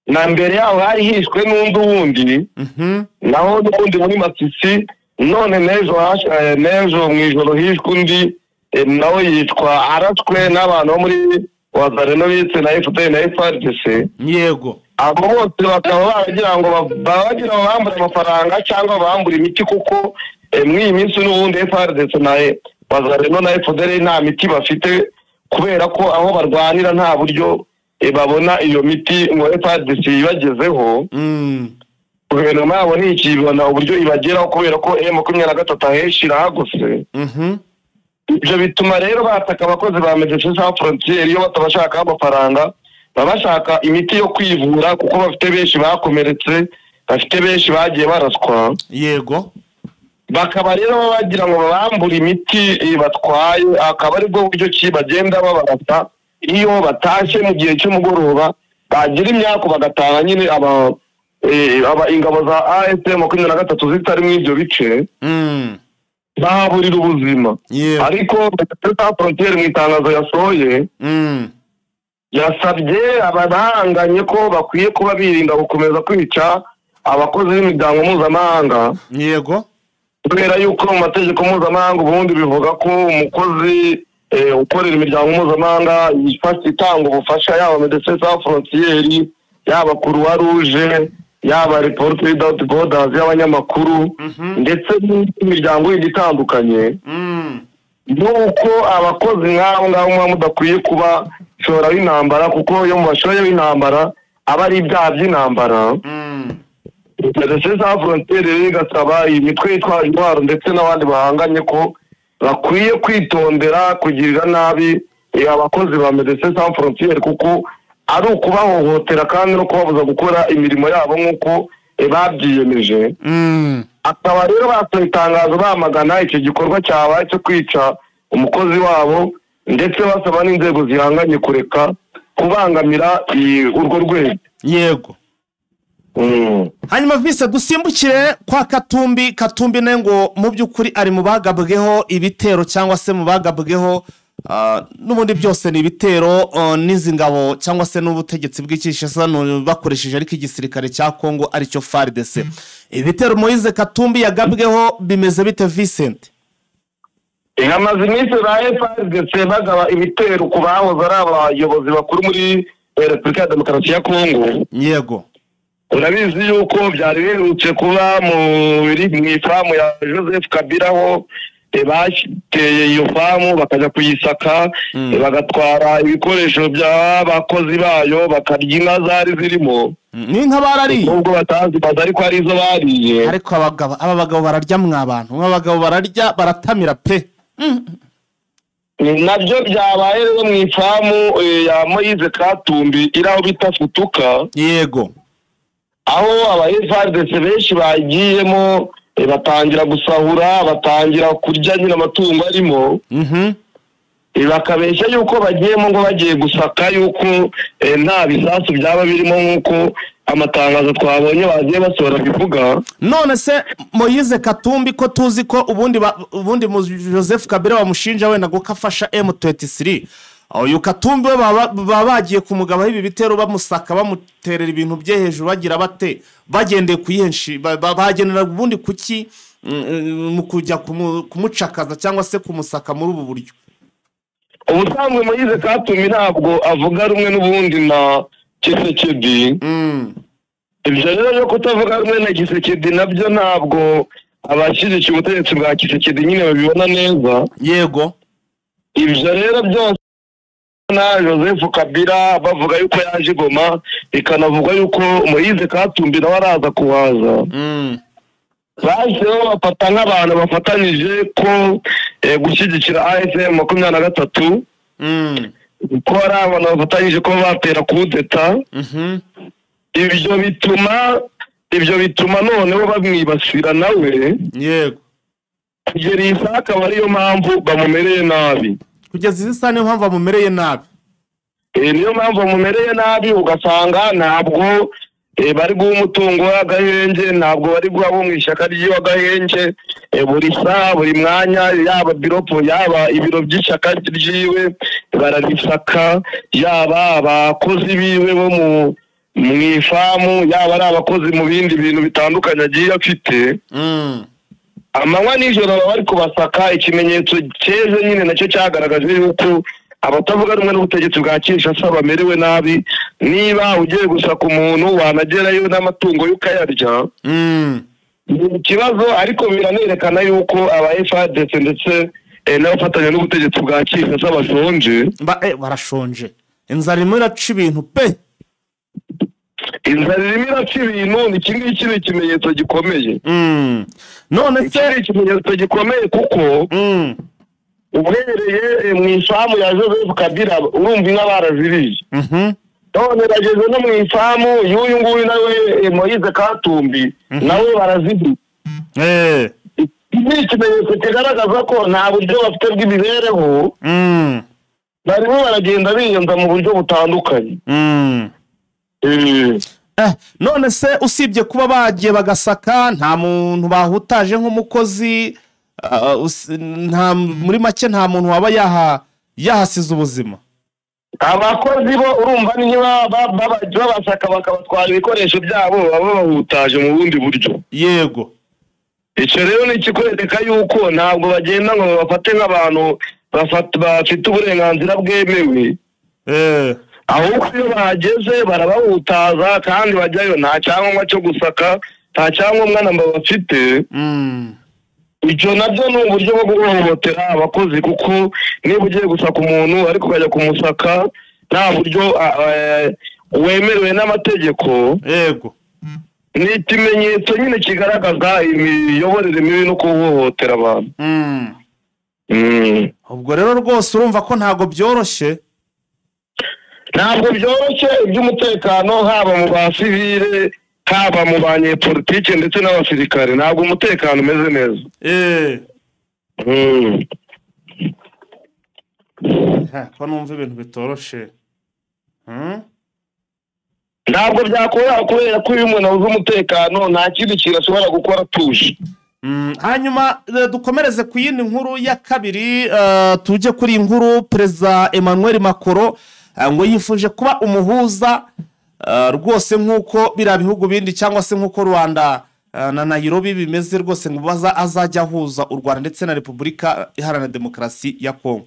Na mbere yaho hari hishwe n'undi wundi, naho n'ubundi muri Masisi, none n'ejo mu ijoro hishwe undi, nawe yitwa araswe n'abantu bo muri Wazalendo bitse na FDL na FARDC. Yego, abo bose bakaba baragira ngo bagira bambure amafaranga cyangwa bambure imiti, kuko muri iyi minsi n'ubundi FARDC na Wazalendo na FDL nta miti bafite, kubera ko aho barwanira nta buryo babona iyo miti ngo FARDC ibagezeho. Guverinoma yabo ntikibona uburyo ibageraho kubera ko M23 ahenshi irahagose. Ibyo bituma rero bataka abakozi ba Médecins Sans Frontières iyo batabashaka amafaranga, baba bashaka imiti yo kwivura kuko bafite benshi bakomeretse, bafite benshi bagiye baraswa. Yego, bakaba rero bagira ngo babambure imiti batwaye, akaba aribwo buryo ki bagenda babarasa iyo batashye mu gihe cy'umugoroba, bagira imyako bagataha nyine aba ingabo za ASM 23 zitari mu ibyo bice, bahaburira ubuzima. Ariko Médecins Sans Frontières mu itangazo yasohoye Yasabye abahanganye ko bakwiye kuba birinda gukomeza kwica abakozi b'imiryango mpuzamahanga. Yego. Kubera yuko mu mategeko mpuzamahanga ubundi bivuga ko umukozi ukorera imiryango mpuzamahanga itanga ubufasha, yaba Médecins Sans Frontières, yaba Croix Rouge, yaba Reporters Without Borders y'abanyamakuru, ndetse n'imiryango yindi itandukanye, nuko abakozi nk'abo ngabo muba mudakwiye kuba shora w'intambara, kuko iyo mubashoye w'intambara aba ari ibyaha by'intambara. Médecins Sans Frontières rero igasaba iyi mitwe yitwaje intwaro ndetse n'abandi bahanganye ko bakwiye kwitondera kugirira nabi abakozi ba Médecins Sans Frontières, kuko ari ukubahohotera kandi no kubabuza gukora imirimo yabo nk'uko babyiyemeje. Akaba rero basohoye itangazo bamagana icyo gikorwa cyabaye cyo kwica umukozi wabo, ndetse basaba n'inzego zihanganye kureka kubangamira urwo rwego. Yego. Hanyuma vise dusimbukire kwa Katumbi. Katumbi nawe ngo mu by'ukuri ari mu bagabweho ibitero cyangwa se mu bagabweho n'ubundi byose ni ibitero n'izi ngabo cyangwa se n'ubutegetsi bw'Kinshasa bakoresheje ariko igisirikare cya Kongo aricyo FARDC. Ibitero Moise Katumbi yagabweho bimeze bite Vincent? Hamaze iminsi ba FARDC bagaba ibitero ku bahoze ari abayobozi bakuru muri Repubulika ya Demokarasi ya Kongo. Yego. Urabizi yuko byari biherutse kuba mu ifamu ya Joseph Kabila, aho bateye iyo famu bakajya kuyisaka, bagatwara ibikoresho by'abakozi bayo, bakarya inka zari zirimo. N'inka barariye, nubwo batazi ariko ari izo bariye. Ariko aba bagabo bararya mwa bantu, aba bagabo bararya baratamira pe. Nabyo byabaye rero mu ifamu ya Moise Katumbi iri aho bita Futuka. Yego. Aho aba FARDC benshi bagiyemo batangira gusahura, batangira kurya nyine amatungo arimo. Bakabeshya yuko bagiyemo ngo bagiye gusaka yuko nta bisasu byaba birimo, nk'uko amatangazo twabonye bagiye basohora bivuga. None se Moise Katumbi ko tuzi ko ubundi Joseph Kabila bamushinja wenda ngo afasha M23, uyu Katumbi we baba bagiye kumugabaho ibi bitero bamusaka bamuterera ibintu bye hejuru bagira bate, bagendeye kuyihenshi bagenera ubundi kuki mu kujya kumucakaza cyangwa se kumusaka muri ubu buryo? Ubusanzwe Moise Katumbi ntabwo avuga rumwe n'ubundi na Tshisekedi. Ibyo rero byo kutavuga rumwe na Tshisekedi nabyo ntabwo abashyigikiye ubutegetsi bwa Tshisekedi nyine babibona neza. Yego. Ibyo rero byose na Joseph Kabila bavuga yuko yaje Goma, ikanavuga yuko Moise Katumbi nawe araza kuhaza. Bajeho bafata nk'abantu bafatanyije ko gushyigikira AFM 23, ko ari abantu bafatanyije ko batera kudeta. Ibyo bituma noneho bamwibasira nawe. Yego. Kugera iyi saha akaba ariyo mpamvu bamumereye nabi. Kugeza izi saha niyo mpamvu bamumereye nabi. Niyo mpamvu bamumereye nabi, ugasanga ntabwo bari guha umutungo w'agahenge, ntabwo bari guha bo mu ishyaka ry'agahenge. Buri saha buri mwanya, yaba biropo yaba ibiro by'ishyaka ryiwe barabisaka, yaba abakozi biwe bo mu ifamu, yaba ari abakozi mu bindi bintu bitandukanye agiye afite. Amanywa nijoro baba bari kubasaka. Ikimenyetso cyeze nyine nacyo cyagaragaje yuko abatavuga rumwe n'ubutegetsi bwa Kinshasa bamerewe nabi. Niba ugiye gusaka umuntu wanagerayo n'amatungo y'ukayarya, ni ikibazo. Ariko biranerekana yuko aba FARDC ndetse n'abafatanya n'ubutegetsi bwa Kinshasa bashonje. Barashonje, inzara irimo iraca ibintu pe. Inzara irimo iraca ibintu, ni iki ngiki ni ikimenyetso gikomeye. None se ikimenyetso gikomeye kuko uhereye mu ifamu ya Joseph Kabila urumva inka baraziriye. None bageze no mu ifamu y'uyu nguyu nawe Moise Katumbi nawe baraziriye. Ni ikimenyetso kigaragaza ko nta buryo bafite bw'imibereho, barimo baragenda biyunza mu buryo butandukanye. None se usibye kuba bagiye bagasaka nta muntu bahutaje nk'umukozi, nta muri make nta muntu waba yahasize ubuzima? Abakozi bo urumva niba babasaka bakabatwara ibikoresho byabo, baba babahutaje mu bundi buryo. Yego. Icyo rero ni ikikwereka yuko ntabwo bagenda ngo babafate nk'abantu bafite uburenganzira bwemewe, ahubwo iyo bahageze barabahutaza, kandi bajyayo nta cyangombwa cyo gusaka, nta cyangombwa namba bafite. Ibyo nabyo ni uburyo bwo guhohotera abakozi, kuko niba ugiye gusaka umuntu ariko ukajya kumusaka nta buryo wemerewe n'amategeko, yego, ni ikimenyetso nyine kigaragaza imiyoborere mibi no guhohotera abantu. Ubwo rero rwose urumva ko ntabwo byoroshye. Ntabwo byoroshye iby'umutekano, haba mu basivile, haba mu banyepolitike ndetse n'abasirikare, ntabwo umutekano umeze neza. Ko numva ibintu bitoroshe. Ntabwo byakora, kubera ko iyo umuntu abuze umutekano nta kindi kintu ashobora gukora atuje. Hanyuma dukomereze ku yindi nkuru ya kabiri, tujye kuri inkuru Perezida Emmanuel Macron ngo yifuje kuba umuhuza rwose nk'uko biriya bihugu bindi, cyangwa se nk'uko Rwanda na Nairobi bimeze rwose, ngo azajya ahuza u Rwanda ndetse na Repubulika Iharanira Demokarasi ya Kongo.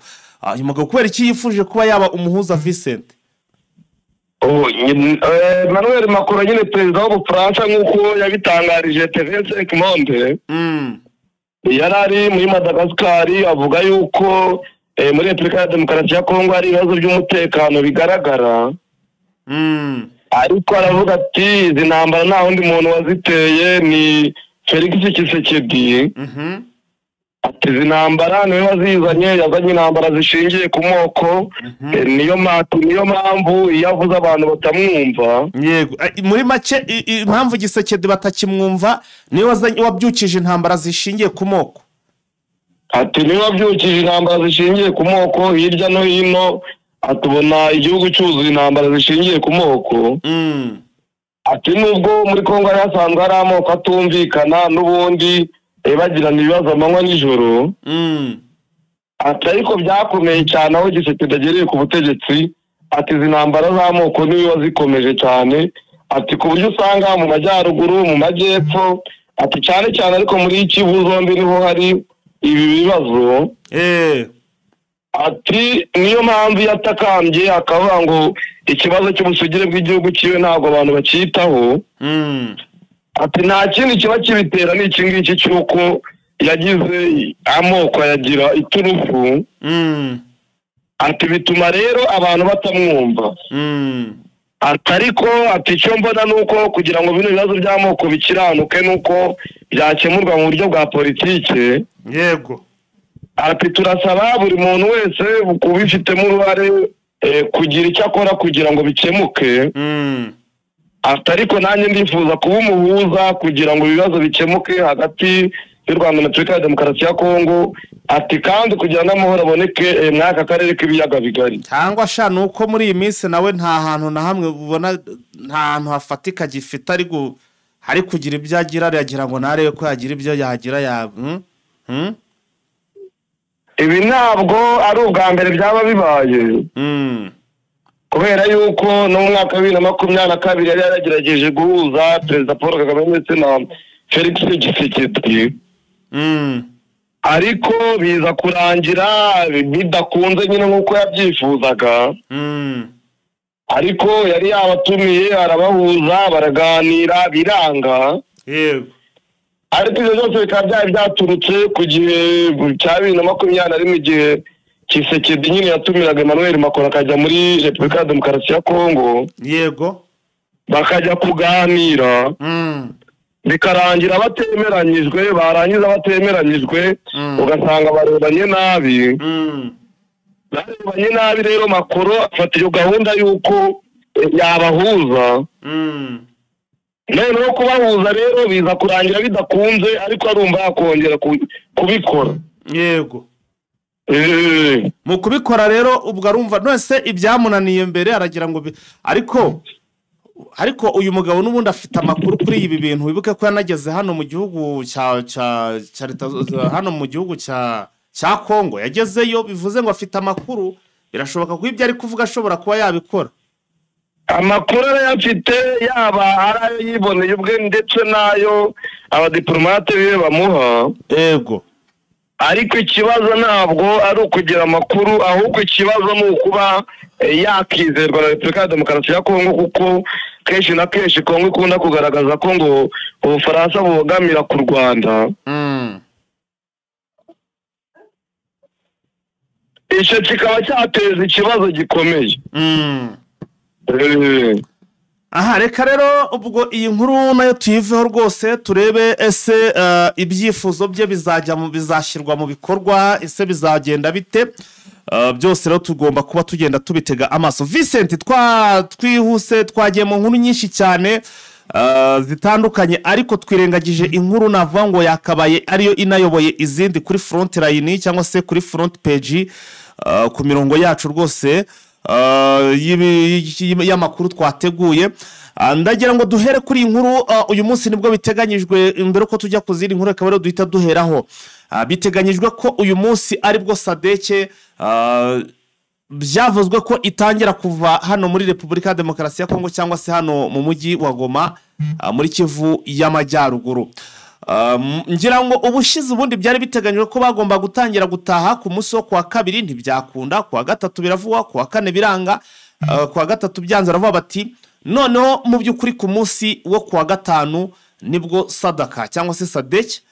Uyu mugabo kubera iki yifuje kuba yaba umuhuza, Vincent? Emmanuel Macron nyine perezida w'Ubufaransa, nk'uko yabitangarije TV5 Monde, yari ari muri Madagascar, avuga yuko muri Repubulika ya Demokarasi ya Kongo hari ibibazo by'umutekano bigaragara. Ariko aravuga ati izi ntambara nta wundi muntu waziteye, ni Felix Tshisekedi. Ati izi ntambara niwe wazizanye, yazanye intambara zishingiye ku moko, niyo mpamvu iyo avuze abantu batamwumva. Yego, muri make impamvu Tshisekedi batakimwumva niwe wabyukije intambara zishingiye ku moko. Ati niwe wabyukije intambara zishingiye ku moko hirya no hino, atubona igihugu cyuzuye intambara zishingiye ku moko. Ati nubwo muri Kongo hari hasanzwe hari amoko atumvikana n'ubundi bagirana ibibazo amanywa nijoro, ati ariko byakomeye cyane aho Tshisekedi agereye ku butegetsi. Ati izi ntambara z'amoko niwe wazikomeje cyane, ati ku buryo usanga mu majyaruguru, mu majyepfo, ati cyane cyane ariko muri Kivu zombi niho hari ibi bibazo. Ati niyo mpamvu yatakambye akavuga ngo ikibazo cy'ubusugire bw'igihugu cyiwe ntabwo abantu bacyitaho. Ati nta kindi kiba kibitera ni iki ngiki cy'uko yagize amoko ayagira iturufu. Ati bituma rero abantu batamwumva. Ati ariko ati icyo mbona ni uko kugira ngo bino bibazo by'amoko bikiranuke nuko byakemurwa mu buryo bwa politike. Yego. Ati turasaba buri muntu wese kubifitemo uruhare kugira icyo akora kugira ngo bikemuke. Ati ariko nanjye ndifuza kuba umuhuza kugira ngo ibibazo bikemuke hagati y'u Rwanda na Repubulika ya Demokarasi ya Kongo, ati kandi kugira n'amahoro aboneke muri aka karere k'ibiyaga bigari. Cyangwa sha nuko muri iyi minsi nawe nta hantu na hamwe ubona, nta hantu hafatika gifite, ari kugira ibyo agira, yagira ngo narebe ko yagira ibyo yagira ya. Ibi ntabwo ari ubwa mbere byaba bibaye, kubera yuko no mu mwaka wa 2022 yari yaragerageje guhuza Perezida Paul Kagame ndetse na Felix Tshisekedi, ariko biza kurangira bidakunze nyine nk'uko yabyifuzaga. Ariko yari yabatumiye arabahuza, baraganira biranga. Yego. Ariko ibyo byose bikaba byari byaturutse ku gihe cya 2021, igihe Tshisekedi nyine yatumiraga Emmanuel Macron akajya muri Repubulika ya Demokarasi ya Kongo. Yego. Bakajya kuganira, bikarangira batemeranyijwe, barangiza batemeranyijwe ugasanga barebanye nabi. Barebanye nabi rero Macron afata iyo gahunda y'uko yabahuza. Noneho kubahuza rero biza kurangira bidakunze, ariko arumva yakongera kubikora. Yego. Mu kubikora rero ubwo arumva none ibyamunaniye mbere aragira ngo ariko uyu mugabo n'ubundi afite amakuru kuri ibi bintu. Wibuke ko yanageze hano mu gihugu cya leta, hano mu gihugu cya Kongo yagezeyo, bivuze ngo afite amakuru. Birashoboka ko ibyo ari kuvuga ashobora kuba yabikora. Amakuru arayafite, yaba ari ayo yiboneye ubwe ndetse n'ayo abadiplomate biwe bamuha. Yego. Ariko ikibazo ntabwo ari ukugira amakuru, ahubwo ikibazo ni ukuba yakizerwa na Repubulika ya Demokarasi ya Kongo, kuko kenshi na kenshi Kongo ikunda kugaragaza ko ngo Ubufaransa bubogamira ku Rwanda. Icyo kikaba cyateza ikibazo gikomeye. Aha reka rero ubwo iyi nkuru nayo tuyiveho rwose, turebe ese ibyifuzo bye bizajya bizashyirwa mu bikorwa, ese bizagenda bite? Byose rero tugomba kuba tugenda tubitega amaso. Vincent, twihuse twagiye mu nkuru nyinshi cyane zitandukanye, ariko twirengagije inkuru navuga ngo yakabaye ariyo inayoboye izindi kuri front line cyangwa se kuri front page, ku mirongo yacu rwose y'amakuru twateguye. Ndagira ngo duhere kuri iyi nkuru. Uyu munsi nibwo biteganyijwe, mbere uko tujya ku zindi nkuru reka rero duhita duheraho. Biteganyijwe ko uyu munsi aribwo SADC byavuzwe ko itangira kuva hano muri Repubulika ya Demokarasi ya Kongo cyangwa se hano mu mujyi wa Goma, muri Kivu y'Amajyaruguru. Ngira ngo ubushize ubundi byari biteganyijwe ko bagomba gutangira gutaha ku munsi wo kuwa kabiri, ntibyakunda, kuwa gatatu biravugwa, kuwa kane biranga, kuwa gatatu byanze baravuga bati noneho mu by'ukuri ku munsi wo kuwa gatanu nibwo Sadaka cyangwa se SADC,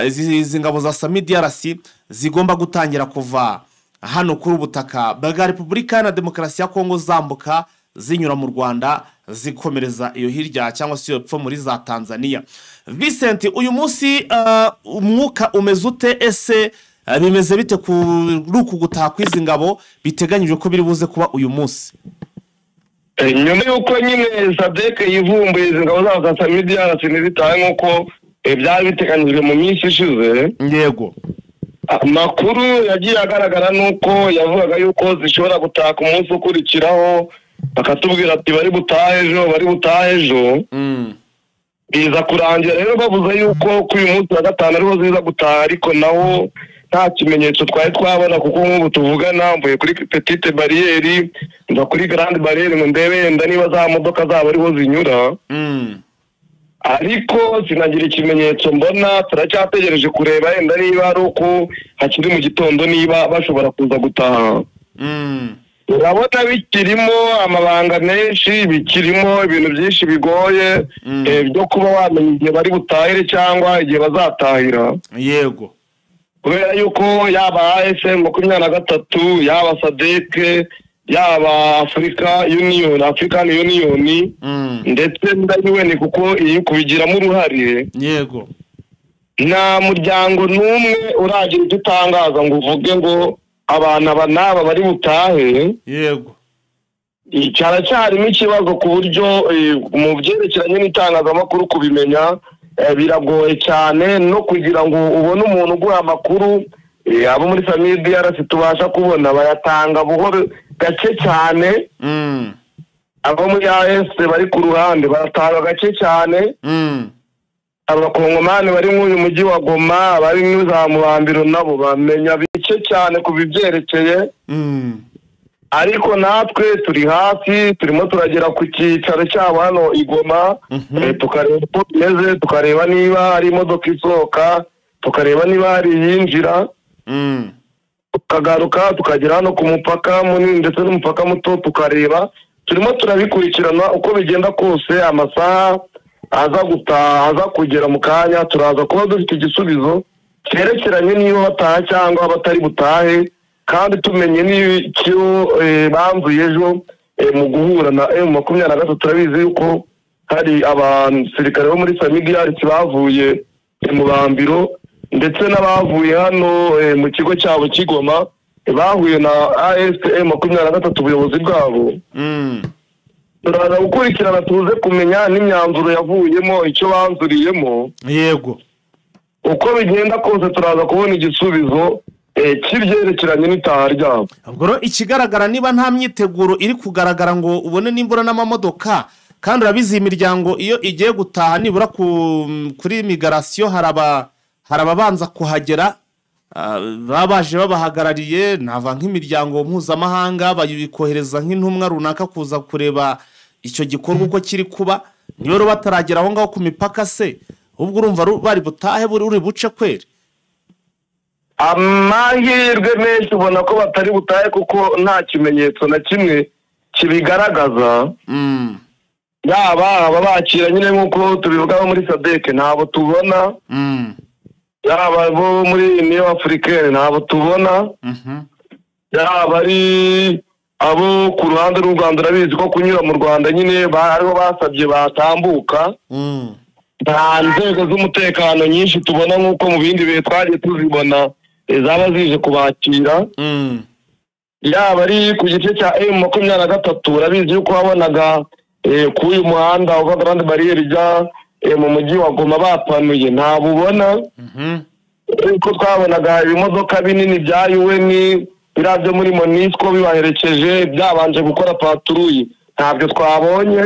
izi ngabo za SAMIDRC zigomba gutangira kuva hano kuri ubutaka bwa Repubulika ya Demokarasi ya Kongo, zambuka zinyura mu Rwanda zikomereza iyo hirya cyangwa se iyo epfo muri za Tanzania. Vincent, uyu munsi umwuka umeze ute? Ese bimeze bite kuri uku gutaha kw'izi ngabo biteganyijwe ko biri buze kuba uyu munsi? Nyuma y'uko nyine SADC yivumbuye izi ngabo zabo za SAMIDRC ntizitahe nk'uko byari biteganyijwe mu minsi ishize. Yego. Amakuru yagiye agaragara nuko yavugaga yuko zishobora gutaha ku munsi ukurikiraho, bakatubwira ati bari butahe ejo, bari butahe ejo. Biza kurangira rero bavuze yuko kuri uyu munsi wa gatanu ariho ziza gutaha, ariko naho nta kimenyetso twari twabona, kuko nk'ubu tuvugana mvuye kuri petite barriere nza kuri grande barriere ngo ndebe yenda niba za modoka zabo ariho zinyura. Ariko sinagira ikimenyetso mbona, turacyategereje kureba yenda niba ari uko hakiri mu gitondo niba bashobora kuza gutaha. Urabona bikirimo amabanga menshi, bikirimo ibintu byinshi bigoye byo kuba wamenya igihe bari butahire cyangwa igihe bazatahira. Yego. Kubera yuko yaba ASM 23, yaba SADC, yaba Africa Union, African Union, ndetse na UN, kuko iyi kubigiramo uruhare. Yego. Nta muryango n'umwe uragira icyo utangaza ngo uvuge ngo abantu aba n'aba bari butahe. Yego. Cyaracyarimo ikibazo ku buryo mu byerekeranye n'itangazamakuru kubimenya biragoye cyane, no kugira ngo ubone umuntu uguha amakuru. Abo muri SAMIDRC tubasha kubona bayatanga buhoro gake cyane. Abo muri AS bari ku ruhande batanga gake cyane. Abakongomani bari muri uyu mujyi wa Goma, bari muri za Mubambiro nabo bamenya bike cyane ku bibyerekeye. Ariko natwe turi hafi, turimo turagera ku cyicaro cyabo hano i Goma, tukareba uko bimeze, tukareba niba hari imodoka isohoka, tukareba niba hari iyinjira, tukagaruka tukagera hano ku mupaka munini ndetse n'umupaka muto, tukareba. Turimo turabikurikirana uko bigenda kose, amasaha aza gutaha aza kugera mu kanya turaza kuba dufite igisubizo cyerekeranye niba bataha cyangwa batari butahe, kandi tumenye n'icyo bamvuye ejo mu guhura na M23. Turabizi yuko hari abasirikare bo muri SAMIDRC bavuye mu Bambiro ndetse n'abavuye hano mu kigo cyabo cy'Igoma, bahuye na ASM 23 ubuyobozi bwabo. Turaza gukurikirana tuze kumenya n'imyanzuro yavuyemo, icyo banzuriyemo. Yego. Uko bigenda kose turaza kubona igisubizo cy'ibyerekeranye n'itaha ryabo. Ubwo rero ikigaragara niba nta myiteguro iri kugaragara ngo ubone n'imbura n'amamodoka, kandi urabizi imiryango iyo igiye gutaha nibura kuri migration hari ababanza kuhagera, Baba baje babahagarariye, nava nk'imiryango mpuzamahanga bayikohereza nk'intumwa runaka kuza kureba icyo gikorwa uko kiri kuba. Niba rero bataragera aho ngaho ku mipaka se, ubwo urumva bari butahe buri uri buce kweri? Amahirwe menshi ubona ko batari butahe, kuko nta kimenyetso na kimwe kibigaragaza. Yaba ababakira nyine nk'uko tubivuga muri SADC ntabo tubona, yaba abo muri Union Africaine ntabo tubona, yaba ari abo ku ruhande rw'u Rwanda, urabizi ko kunyura mu Rwanda nyine aribo basabye batambuka. Nta nzego z'umutekano nyinshi tubona nk'uko mu bindi bihe twagiye tuzibona zaba zije kubakira. Yaba ari ku gice cya M23, urabizi yuko wabonaga kuri uyu muhanda uva Grande Barriere ijya mu mujyi wa Goma bapanuye, ntabwo ubona. Uko twabonaga ibimodoka binini bya UN biriya byo muri MONUSCO bibaherekeje byabanje gukora patrouille, ntabyo twabonye.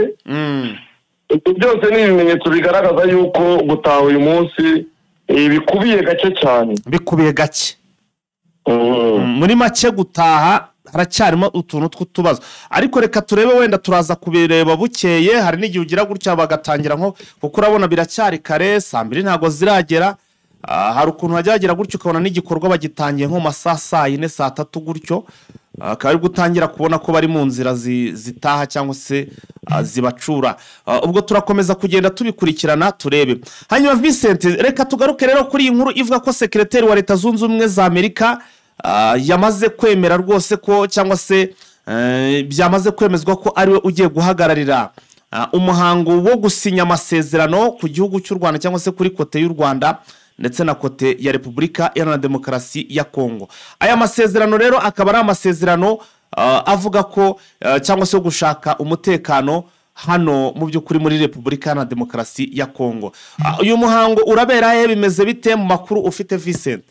Ibyo byose ni ibimenyetso bigaragaza yuko gutaha uyu munsi bikubiye gake cyane, bikubiye gake. Muri make gutaha haracyarimo utuntu tw'utubazo, ariko reka turebe, wenda turaza kubireba bukeye. Hari n'igihe ugira gutya bagatangira nko kuko urabona biracyari kare, saa 2 ntabwo ziragera. Hari ukuntu hajya hagera gutyo ukabona n'igikorwa bagitangiye nko masaha saa 4 saa 3 gutyo, akaba ari gutangira kubona ko bari mu nzira zitaha cyangwa se zibacura. Ubwo turakomeza kugenda tubikurikirana turebe. Hanyuma Vincent, reka tugaruke rero kuri iyi nkuru ivuga ko sekreteri wa Leta Zunze Ubumwe za Amerika yamaze kwemera rwose ko, cyangwa se byamaze kwemezwa ko ariwe ugiye guhagararira umuhango wo gusinya amasezerano ku gihugu cy'u Rwanda, cyangwa se kuri kote y'u Rwanda ndetse na kote ya Repubulika Iharanira Demokarasi ya Kongo. Aya masezerano rero akaba ari amasezerano avuga ko cyangwa se gushaka umutekano hano mu by'ukuri muri Repubulika Iharanira Demokarasi ya Kongo. Uyu muhango urabera he, bimeze bite mu makuru ufite Vincent?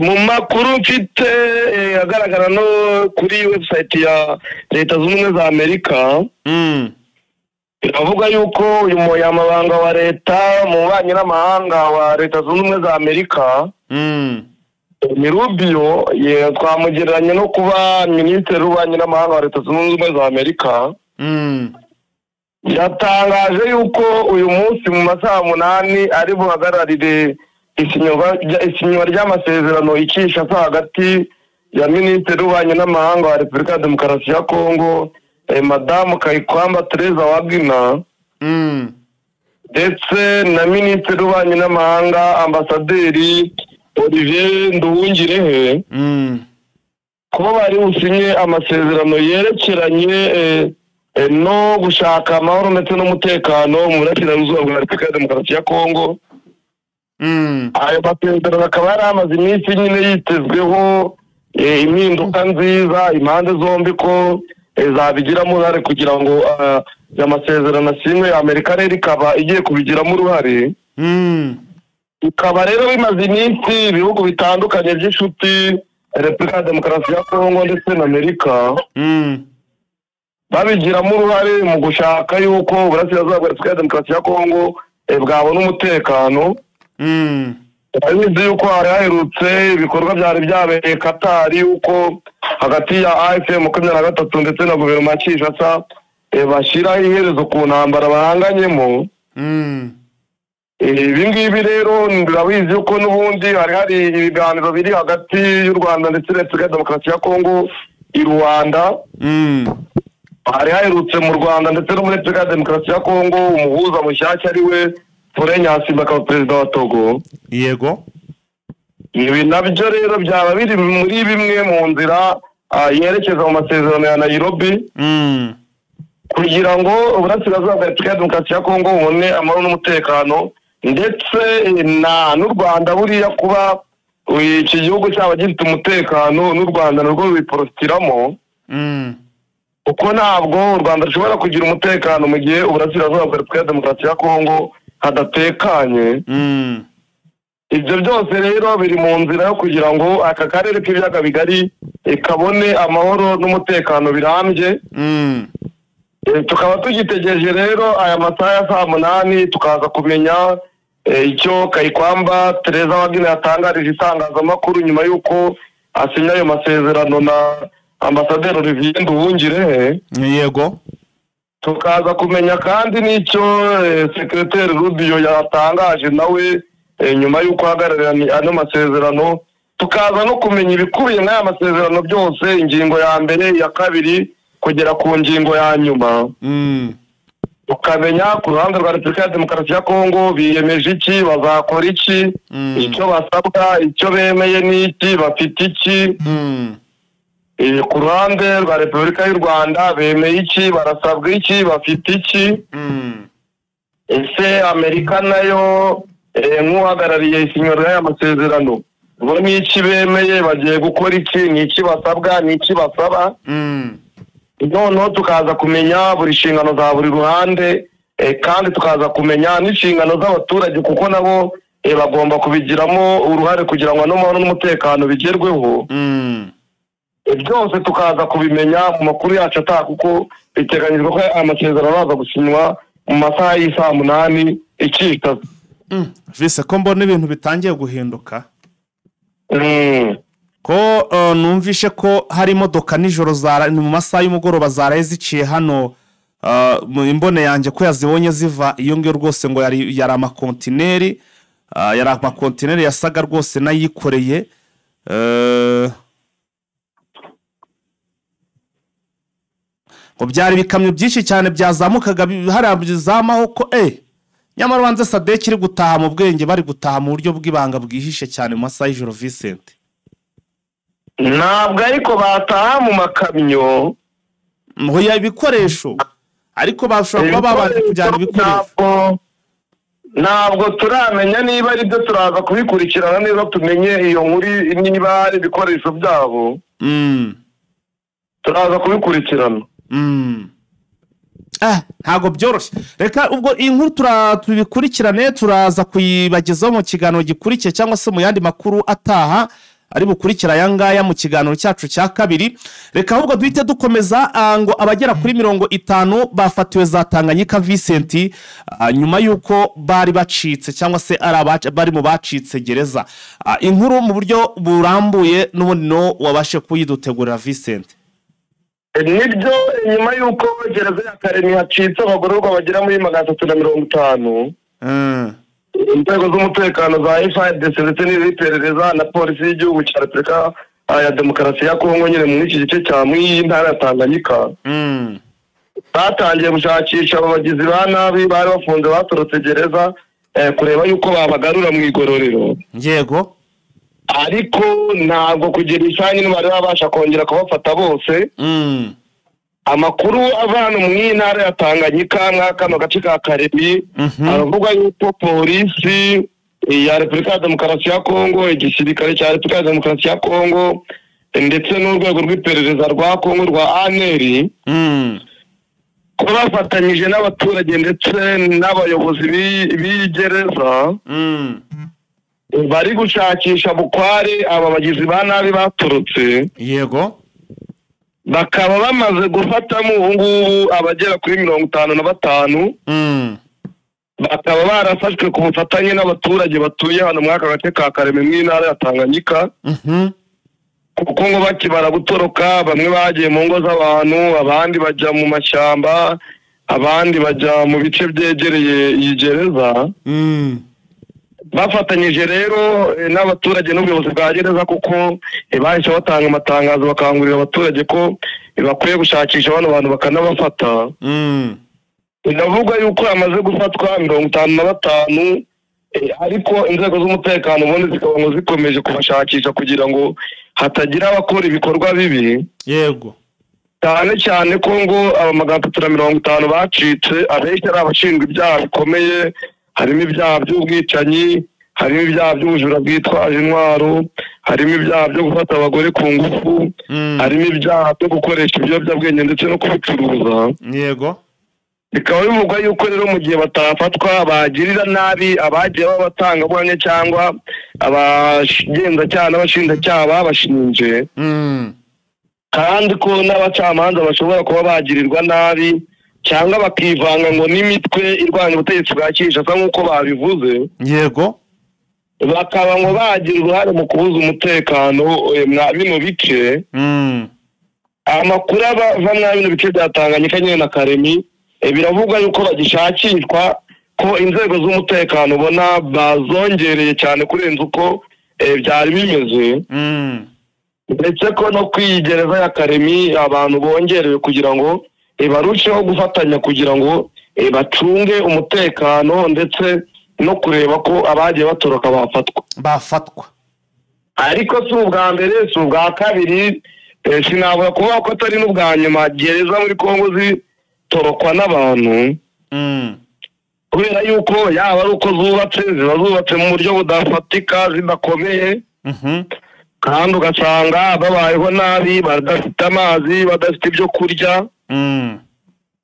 Mu makuru mfite agaragara no kuri website ya Leta Zunze Ubumwe za Amerika, biravuga yuko uyu munyamabanga wa leta mu bubanyi n'amahanga wa Leta Zunze Ubumwe za Amerika ni Rubio, twamugereranya no kuba minisitiri w'ububanyi n'amahanga wa Leta Zunze Ubumwe za Amerika. Yatangaje yuko uyu munsi mu masaha 8 ari buhagararire isinywa ry'amasezerano i Kinshasa hagati ya minisitiri w'ububanyi n'amahanga wa Repubulika ya Demokarasi ya Kongo Madamu Kayikwamba Teresa Wagner ndetse na minisitiri w'ububanyi n'amahanga Ambasaderi Olivier Nduhungirehe, kuba bari businye amasezerano yerekeranye no gushaka amahoro ndetse n'umutekano mu burasirazuba bwa Repubulika ya Demokarasi ya Kongo. Ayo masezerano akaba yari amaze iminsi nyine yitezweho impinduka nziza impande zombi ko zabigiramo uruhare kugira ngo amasezerano asinywe. Amerika rero ikaba igiye kubigiramo uruhare. Ikaba rero bimaze iminsi ibihugu bitandukanye by'inshuti Repubulika ya Demokarasi ya Kongo ndetse na Amerika babigiramo uruhare mu gushaka yuko uburasirazuba bwa Repubulika ya Demokarasi ya Kongo bwabona umutekano. Urabizi yuko hari haherutse ibikorwa byari byabereye Katari, yuko hagati ya AFC 23 ndetse na guverinoma ya Kinshasa bashyiraho iherezo ku ntambara bahanganyemo. Ibi ngibi rero urabizi yuko n'ubundi hari hari ibiganiro biri hagati y'u Rwanda ndetse na Repubulika ya Demokarasi ya Kongo i Rwanda. Hari haherutse mu Rwanda ndetse no muri Repubulika ya Demokarasi ya Kongo umuhuza mushyashya ari we Faure Gnassingbé akaba perezida wa Togo. Yego. Ibi nabyo rero byaba biri muri bimwe mu nzira yerekeza mu masezerano ya Nairobi, kugira ngo uburasirazuba bwa Repubulika ya Demokarasi ya Kongo bubone amahoro n'umutekano, ndetse n'u Rwanda buriya kuba iki gihugu cyaba gifite umutekano n'u Rwanda narwo rubiprofitiramo, kuko ntabwo u Rwanda rushobora kugira umutekano mu gihe uburasirazuba bwa Repubulika ya Demokarasi ya Kongo hadatekanye. Ibyo byose rero biri mu nzira yo kugira ngo aka karere k'ibiyaga bigari kabone amahoro n'umutekano birambye. Tukaba tugitegereje rero aya masaha ya saa 8 tukaza kumenya Icyo Kayikwamba Tereza Wagner yatangarije itangazamakuru nyuma y'uko asinya ayo masezerano na ambasaderi Olivier Nduhungirehe. Yego. Tukaza kumenya kandi n'icyo Secrétaire Rubio yatangaje nawe nyuma y'uko ahagararira ano masezerano. Tukaza no kumenya ibikubiye muri aya masezerano byose, ingingo ya mbere, iya kabiri, kugera ku ngingo ya nyuma. Tukamenya ku ruhande rwa Repubulika ya Demokarasi ya Kongo biyemeje iki, bazakora iki, icyo basabwa, icyo bemeye ni iki, bafite iki. Ku ruhande rwa Repubulika y'u Rwanda bemeye iki, barasabwa iki, bafite iki. Ese Amerika nayo nk'uhagarariye isinyoro y'aya masezerano bo ni iki bemeye, bagiye gukora iki, ni iki basabwa, ni iki basaba. Noneho tukaza kumenya buri nshingano za buri ruhande, kandi tukaza kumenya n'inshingano z'abaturage, kuko nabo bagomba kubigiramo uruhare kugira ngo n'amahoro n'umutekano bigerweho. Byose tukaza kubimenya mu makuru yacu ataha, kuko biteganyijwe ko amasezerano aza gusinywa mu masaha y'isaa 8 ikikaza. Vise, ko mbona ibintu bitangiye guhinduka, ko numvishe ko hari imodoka nijoro mu masaha y'umugoroba zaraye ziciye hano mu imbone yanjye, ko yazibonye ziva iyo ngiyo rwose, ngo yari amakontineri, yari amakontineri yasaga rwose n'ayikoreye. Ngo byari ibikamyo byinshi cyane byazamukaga hariya zamaho ko nyamara ubanze SADC iri gutaha mu bwenge, bari gutaha mu buryo bw'ibanga bwihishe cyane mu masaha y'ijoro. Vincent, ntabwo ariko bataha mu makamyo ya ibikoresho, ariko bashobora kuba babanje kujyana ibikoresho. Ntabwo turamenya niba ari byo, turaza kubikurikirana neza tumenye iyo nkuru niba ari ibikoresho byabo. Turaza kubikurikirana. Ntabwo byoroshye. Reka ubwo iyi nkuru tubikurikirane, turaza kuyibagezaho mu kiganiro gikurikiye cyangwa se mu yandi makuru ataha ari bukurikira aya ngaya mu kiganiro cyacu cya kabiri. Reka ahubwo duhite dukomeza. Ngo abagera kuri 50 bafatiwe za Tanganyika, Vincent, nyuma y'uko bari bacitse cyangwa se ari bari mu bacitse gereza. Inkuru mu buryo burambuye n'ubundi no wabashe kuyidutegurira, Vincent. Nibyo, nyuma y'uko gereza ya Karemi hacitse abagororwa bagera muri 350, inzego z'umutekano za FARDC ndetse n'iz'iperereza na polisi y'igihugu cya Repubulika ya Demokarasi ya Kongo nyine muri iki gice cya mw'iyi ntara ya Tanganyika, batangiye gushakisha abo bagizi ba nabi bari bafunze batorotse gereza, kureba yuko babagarura mu igororero. Yego. Ariko ntabwo kugera isaha nyine bari babasha kongera kubafata bose. Amakuru ava hano mu ntara ya Tanganyika mwa kano gace ka Karemi aravuga yuko polisi ya Repubulika ya Demokarasi ya Kongo, igisirikare cya Repubulika ya Demokarasi ya Kongo ndetse n'urwego rw'iperereza rwa Kongo rwa ANR, ko bafatanyije n'abaturage ndetse n'abayobozi b'igereza bari gushakisha bukware aba bagizi ba nabi batorotse. Yego. Bakaba bamaze gufatamo ubu ngubu abagera kuri 55, bakaba barafashwe ku bufatanye n'abaturage batuye hano muri aka gace ka Karemi mu ntara ya Tanganyika. Kuko ngo bakibara gutoroka bamwe bagiye mu ngo z'abantu, abandi bajya mu mashyamba, abandi bajya mu bice byegereye iyi gereza. Bafatanyije rero n'abaturage n'ubuyobozi bwa gereza, kuko bahise batanga amatangazo bakangurira abaturage ko bakwiye gushakisha bano bantu bakanabafata. Binavuga yuko hamaze gufatwa 55, ariko inzego z'umutekano ubundi zikaba ngo zikomeje kubashakisha kugira ngo hatagira abakora ibikorwa bibi. Yego. Cyane cyane ko ngo aba 350 bacitse abenshi ari abashinzwe ibyaha bikomeye, harimo ibyaha by'ubwicanyi, harimo ibyaha by'ubujura bwitwaje intwaro, harimo ibyaha byo gufata abagore ku ngufu, harimo ibyaha byo gukoresha ibiyobyabwenge ndetse no kubicuruza. Yego. Bikaba bivugwa yuko rero mu gihe batafatwa bagirira nabi abagiye b'abatangabuhamya cyangwa abagenzacyaha n'abashinjacyaha babashinje, kandi ko n'abacamanza bashobora kuba bagirirwa nabi cyangwa bakivanga ngo n'imitwe irwanya ubutegetsi bwa Kinshasa nk'uko babivuze. Yego. Bakaba ngo bagira uruhare mu kubuza umutekano mwa bino bice. Amakuru ava mwa bino bice bya Tanganyika nyine na Karemi, biravugwa yuko bagishakishwa, ko inzego z'umutekano ubona bazongereye cyane kurenza uko byari bimeze. Ndetse ko no kwigereza ya Karemi abantu bongerewe kugira ngo barusheho gufatanya kugira ngo bacunge umutekano, ndetse no kureba ko abagiye batoroka bafatwa. Ariko si ubwa mbere, si ubwa kabiri, sinabura kuvuga ko atari n'ubwa nyuma gereza muri Kongo zitorokwa n'abantu. Kubera yuko yaba ari uko zubatse, ziba zubatse mu buryo budafatika, zidakomeye. Kandi ugasanga babayeho nabi, badafite amazi, badafite ibyo kurya.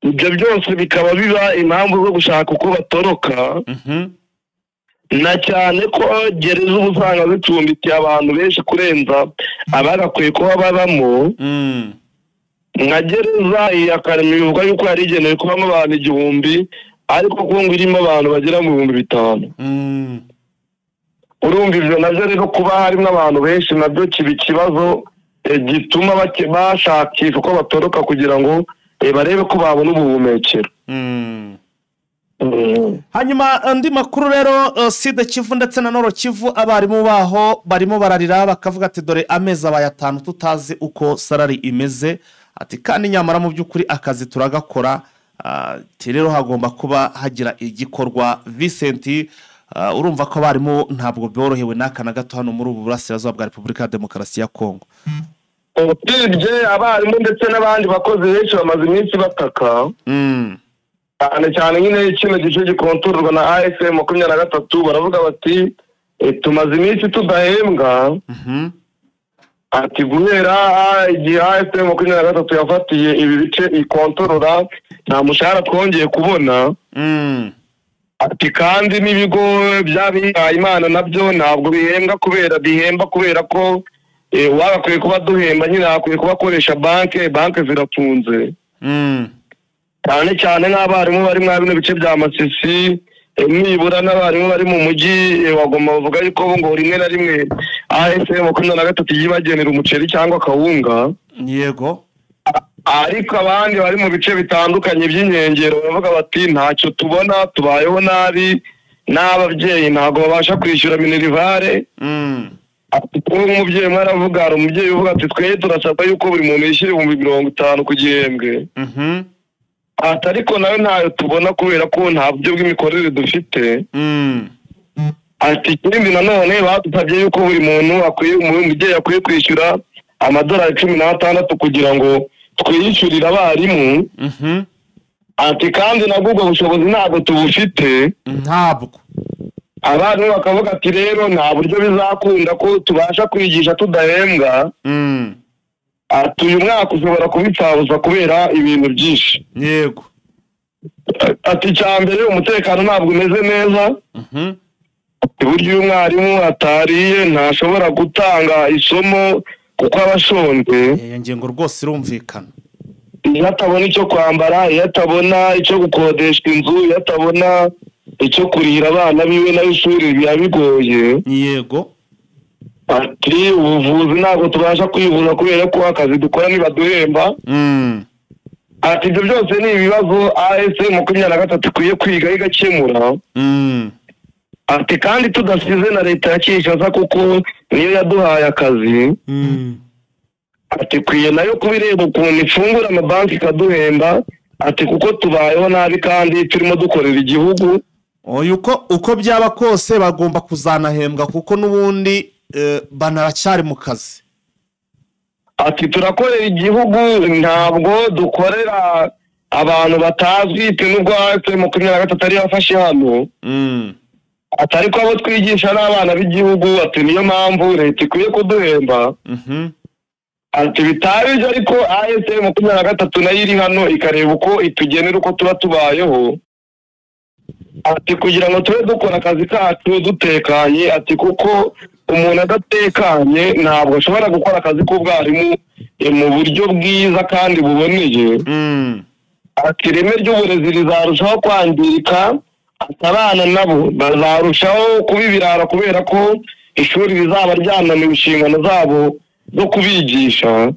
Ibyo byose bikaba biba impamvu zo gushaka uko batoroka. Na cyane ko gereza uba usanga zicumbikiye abantu benshi kurenza abagakwiye kuba babamo. Nka gereza iya Karemi bivugwa yuko yari igenewe kubamo abantu 1000, ariko kuko ngo irimo abantu bagera mu 5000. Urumva ibyo nabyo rero kuba harimo abantu benshi nabyo kiba ikibazo gituma bashakisha uko batoroka kugira ngo barebe ko babona ubuhumekero. Hanyuma andi makuru rero, Sud Kivu ndetse na Nord Kivu, abarimu baho barimo bararira bakavuga ati dore amezi abaye 5 tutazi uko salary imeze, ati kandi nyamara mu by'ukuri akazi turagakora. Ati rero hagomba kuba hagira igikorwa. Vincent, urumva ko abarimu ntabwo byorohewe n'aka na gato hano muri ubu burasirazuba bwa Repubulika ya Demokarasi ya Kongo. Usibye abarimu ndetse n'abandi bakozi benshi bamaze iminsi bataka. Cyane cyane nyine kino gice gikontororwa na AFC 23, baravuga bati tumaze iminsi tudahembwa. Ati guhera igihe AFC 23 yafatiye ibi bice ikontorora, nta mushahara twongeye kubona. Ati kandi n'ibigo by'abihaye Imana nabyo ntabwo bihembwa kubera bihemba, kubera ko wagakwiye kuba duhemba nyine hakwiye kuba akoresha banke zirafunze. Cyane cyane nk'abarimu bari mwa bino bice bya Masisi, nibura n'abarimu bari mu mujyi wa Goma bavuga yuko ngo rimwe na rimwe AFC 23 yibagenera umuceri cyangwa kawunga. Yego. Ariko abandi bari mu bice bitandukanye by'inkengero bavuga bati ntacyo tubona, tubayeho nabi, n'ababyeyi ntabwo babasha kwishyura minerivare. Umubyeyi umwe aravuga, hari umubyeyi uvuga ati twe turasaba yuko buri muntu yishyura 50,000 ku gihembwe. Ati ariko nawe ntayo tubona kubera ko nta buryo bw'imikorere dufite. Ati ikindi nanone badusabye yuko buri muntu akwiye, umubyeyi akwiye kwishyura amadolari 16 kugira ngo twiyishyurire abarimu. Ati kandi nabwo ubwo bushobozi ntabwo tubufite. Ntabwo. Abarimu bakavuga ati rero nta buryo bizakunda ko tubasha kwigisha tudahembwa. Ati uyu mwaka ushobora kubipfabuza kubera ibintu byinshi. Yego. Ati icya mbere umutekano ntabwo umeze neza. Uburyo uyu mwarimu atariye ntashobora gutanga isomo kuko aba ashonje. Iyo ngingo rwose irumvikana. Iyo atabona icyo kwambara, iyo atabona icyo gukodesha inzu, iyo atabona icyo kurihira abana biwe n'ishuri biba bigoye. Yego. Ati ubuvuzi ntabwo tubasha kwivuza kubera ko akazi dukora nibaduhemba. Ati ibyo byose ni ibibazo AFC 23 ikwiye kwiga igakemura. Ati kandi tudasize na leta ya Kinshasa kuko niyo yaduhaye akazi. Ati kwiye nayo kubireba ukuntu ifungura amabanki ikaduhemba, ati kuko tubayeho nabi kandi turimo dukorera igihugu. Uko byaba kose bagomba kuzanahembwa kuko n'ubundi banaracyari mu kazi. Ati turakorera igihugu, ntabwo dukorera abantu batazwi, nubwo AFC 23 ari yafashe hano. Ati ariko abo twigisha n'abana b'igihugu, ati niyo mpamvu leta ikwiye kuduhemba. Ati bitari ibyo ariko AFC 23 nayo iri hano ikareba uko itugenera uko tuba tubayeho. Ati kugira ngo tube dukora akazi kacu dutekanye, ati kuko umuntu adatekanye ntabwo ashobora gukora akazi k'ubwarimu mu buryo bwiza kandi buboneye. Ati ireme ry'uburezi rizarushaho kwangirika, ati abana nabo bazarushaho kuba ibirara kubera ko ishuri rizaba ryananiwe inshingano zabo zo kubigisha.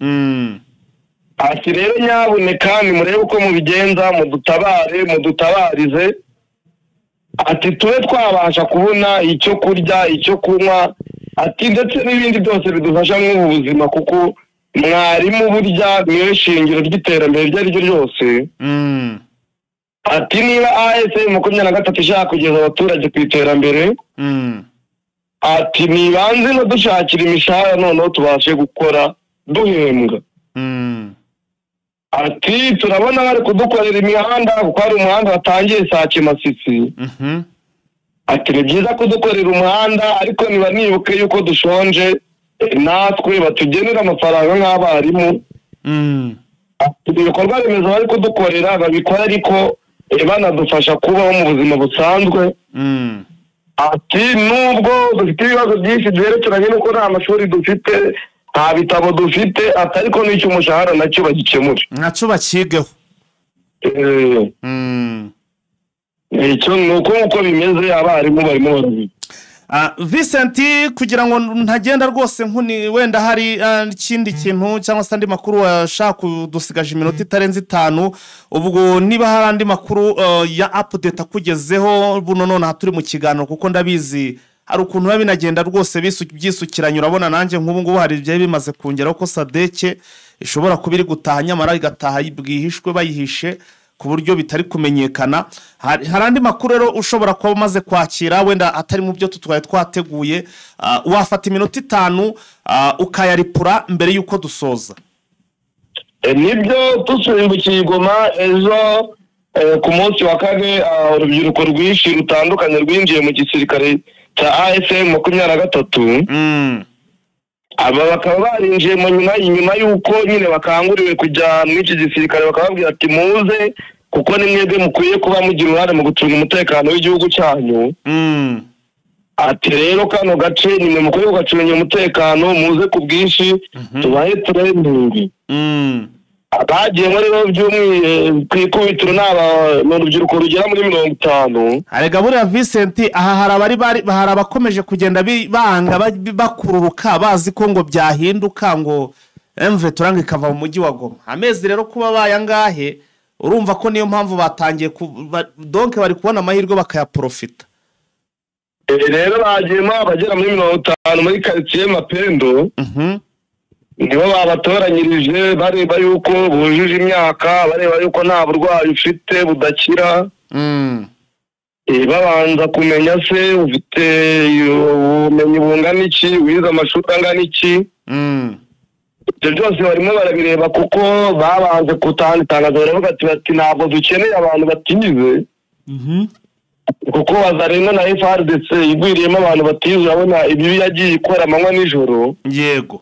Ati rero nyabuneka nimurebe uko mubigenza, mudutabare, mudutabarize, ati tube twabasha kubona icyo kurya, icyo kunywa, ati ndetse n'ibindi byose bidufasha muri ubu buzima, kuko mwarimu burya niyo shingiro ry'iterambere iryo ari ryo ryose. Ati niba AFC 23 ishaka kugeza abaturage ku iterambere, ati nibanze no dushakira imishahara noneho tubashe gukora duhembwa. Ati turabona bari kudukorera imihanda, kuko hari umuhanda watangiye Sake Masisi. Ati ni byiza kudukorera umuhanda, ariko niba nibuke yuko dushonje natwe batugenera amafaranga nk'abarimu. Ati ibikorwa remezo bari kudukorera babikora, ariko banadufasha kubaho mu buzima busanzwe. Ati nubwo dufite ibibazo byinshi byerekeranye n'uko nta mashuri dufite, nta bitabo dufite, ati ariko n'icyo umushahara nacyo bagikemure, nacyo bakigeho. Icyo ni uko uko bimeze, abarimu barimo barabiga. Vincent, kugira ngo ntagenda rwose nkuni, wenda hari ikindi kintu cyangwa se andi makuru washaka kudusigaje iminota itarenze 5, ubwo niba hari andi makuru ya update akugezeho buno none turi mu kiganiro, kuko ndabizi hari ukuntu biba binagenda rwose byisukiranye. Urabona nanjye nk'ubu ngubu hari ibyo bimaze kongeraho ko Sadeke ishobora kuba iri gutaha, nyamara igataha bwihishwe bayihishe ku buryo bitari kumenyekana. Hari andi makuru rero ushobora kuba umaze kwakira wenda atari mu byo tutwaye twateguye, wafata iminota 5 ukayaripura mbere y'uko dusoza. Nibyo, dusimbukiye i Goma ejo ku munsi wa kane, urubyiruko rwinshi rutandukanye rwinjiye mu gisirikare cya AFC 23. Aba bakaba barinjiye mu nyuma y'uko nyine bakanguriwe kujya muri iki gisirikare, bakababwira ati muze kuko ni mwebwe mukwiye kuba mugira uruhare mu gucunga umutekano w'igihugu cyanyu. Ati rero kano gace nimwe mukwiye kugacungira umutekano, muze ku bwinshi tubahe training. Abagiyemo rero by'umwihariko ku ikubitiro ni urubyiruko rugera muri 50. Arega buriya Vincent, aha hari abakomeje kugenda banga bakururuka bazi ko ngo byahinduka ngo M23 ikava mu mujyi wa Goma. Amezi rero kuba bayangahe, urumva ko niyo mpamvu batangiye donc bari kubona amahirwe bakayaprofita. Rero bagiyemo abagera muri 50 muri quartier Mapendo. Nibo babatoranyirije bareba yuko bujuje imyaka, bareba yuko nta burwayi ufite budakira. Babanza kumenya se ufite ubumenyi bungana iki, wize amashuri angana iki. Ibyo byose barimo barabireba, kuko babanje gutanga itangazo baravuga ati ntabwo dukeneye abantu batize. Kuko Wazalendo na FARDC igwiriyemo abantu batize, urabona ibi yagiye ikora amanywa nijoro. Yego.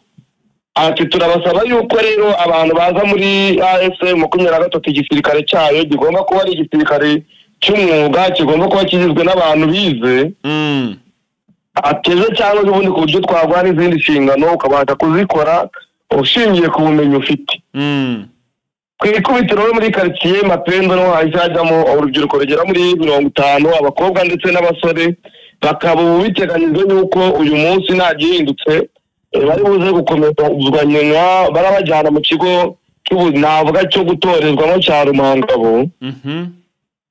Ati turabasaba yuko rero abantu baza muri AFC 23 igisirikare cyayo gigomba kuba ari igisirikare cy'umwuga, kigomba kuba kigizwe n'abantu bize. Ateze cyangwa ubundi ku buryo twagwa n'izindi nshingano ukabasha kuzikora ushingiye ku bumenyi ufite. Ku ikubitiro muri quartier Mapendo no hajyamo urubyiruko rugera muri 50, abakobwa ndetse n'abasore, bakaba biteganyijwe yuko uyu munsi nta gihindutse bari buze gukomezwa nyuma barabajyana mu kigo navuga cyo gutorezwamo cya Rumangabo.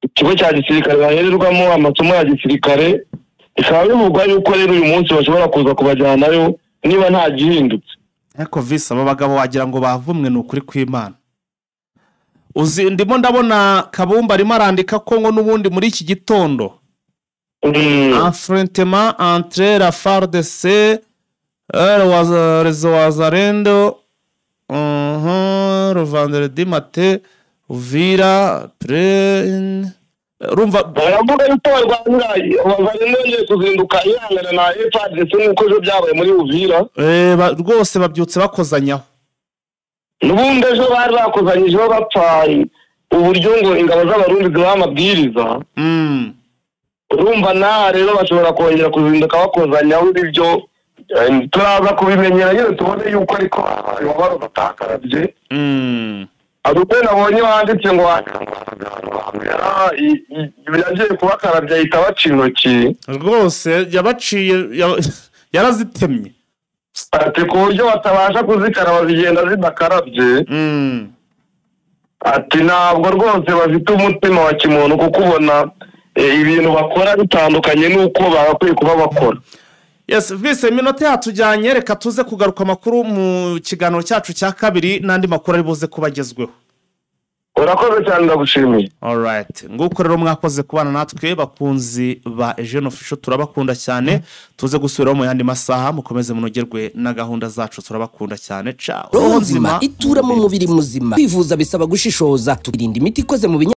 Ikigo cya gisirikare bahererwamo amasomo ya gisirikare, bikaba bivugwa yuko rero uyu munsi bashobora kuza kubajyanayo niba nta gihindutse. Ariko visa aba bagabo wagira ngo bavumwe ni ukuri kw'Imana. Uzi ndimo ndabona Kabumba arimo arandika ko ngo n'ubundi muri iki gitondo affrontement entre la FARDC les Wazalendo le vendredi matin Uvira pre urumva baravuga yuko barwanira Wazalendo yongeye kuzinduka ihangana na FARDC nk'uko ejo byabaye muri Uvira. Rwose babyutse bakozanyaho. N'ubundi ejo bari bakozanyijeho bapfa uburyo ngo ingabo z'Abarundi zibaha amabwiriza. Urumva na rero bashobora kongera kuzinduka bakozanyaho ibyo turaza kubimenyera nyine tubone yuko ariko abaro batakarabye. Hari uko nabonye wanditse ngo yagiye kubakarabya ahita baca intoki. Rwose yabaciye, yarazitemye. Ati ku buryo batabasha kuzikaraba, zigenda zidakarabye. Ati ntabwo rwose bafite umutima wa kimuntu, kuko ubona ibintu bakora bitandukanye n'uko bagakwiye kuba bakora. Yes, vise iminota yatujyanye, reka tuze kugaruka amakuru mu kiganiro cyacu cya kabiri n'andi makuru ari buze kuba agezweho. Urakoze cyane, ndagushimiye. Alright, nguko rero mwakoze kubana natwe bakunzi ba Eugene Official, turabakunda cyane. Tuze gusubiraho mu yandi masaha, mukomeze munogerwe na gahunda zacu, turabakunda cyane. Ciao. Roho nzima itura mu mubiri muzima. Kwivuza bisaba gushishoza, tukirinda imiti ikoze mu binya.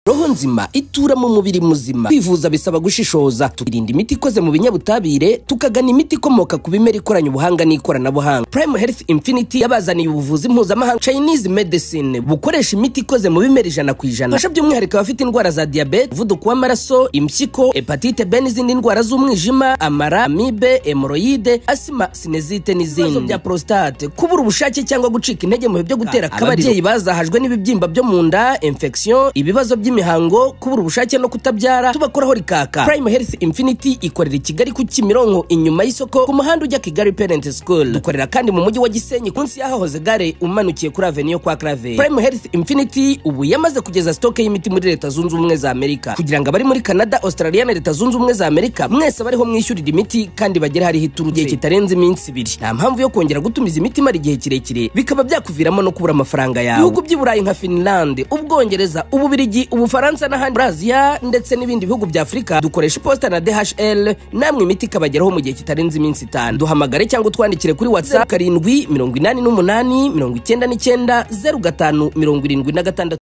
Roho nzima itura mu mubiri muzima. Kwivuza bisaba gushishoza, tukirinda imiti ikoze mu binyabutabire, tukagana imiti ikomoka ku bimera ikoranye ubuhanga n'ikoranabuhanga. Prime Health Infinity yabazaniye ubuvuzi mpuzamahanga Chinese medicine, bukoresha imiti ikoze mu bimera 100%. Fasha by'umwihariko abafite indwara za diyabete, umuvuduko w'amaraso, impyiko, hepatite B n'izindi ndwara z'umwijima, amara, amibe, hemoroyide, asima, sinezite n'izindi. Ibibazo bya prostate, kubura ubushake cyangwa gucika intege mu bihe byo gutera akabariro, ababyeyi bazahajwe n'ibibyimba byo mu nda, infection, ibibazo by'imihango, kubura ubushake no kutabyara, tubakoraho rikaka. Prime Health Infinity ikorera i Kigali ku Kimironko, inyuma y'isoko, ku muhanda ujya Kigali Parent School. Dukorera kandi mu mujyi wa Gisenyi, munsi y'ahahoze gare, umanukiye kuri Avenue yo kwa Clave. Prime Health Infinity ubu yamaze kugeza stock y'imiti muri Leta Zunze Ubumwe za Amerika, kugira ngo abari muri Canada, Australia na Leta Zunze Ubumwe za Amerika mwese bariho mwishyurira imiti kandi bagere hariho iturutse igihe kitarenze iminsi 2. Nta mpamvu yo kongera gutumiza imiti imara igihe kirekire, bikaba byakuviramo no kubura amafaranga yawe. Ibihugu by'i Burayi nka Finland, Ubwongereza, Ububirigi, Ubufaransa n'ahandi muri Aziya ndetse n'ibindi bihugu bya Afurika, dukoresha iposita na DHL, namwe imiti ikabageraho mu gihe kitarenze iminsi 5. Duhamagare cyangwa utwandikire kuri WhatsApp 7 88 99 05 76.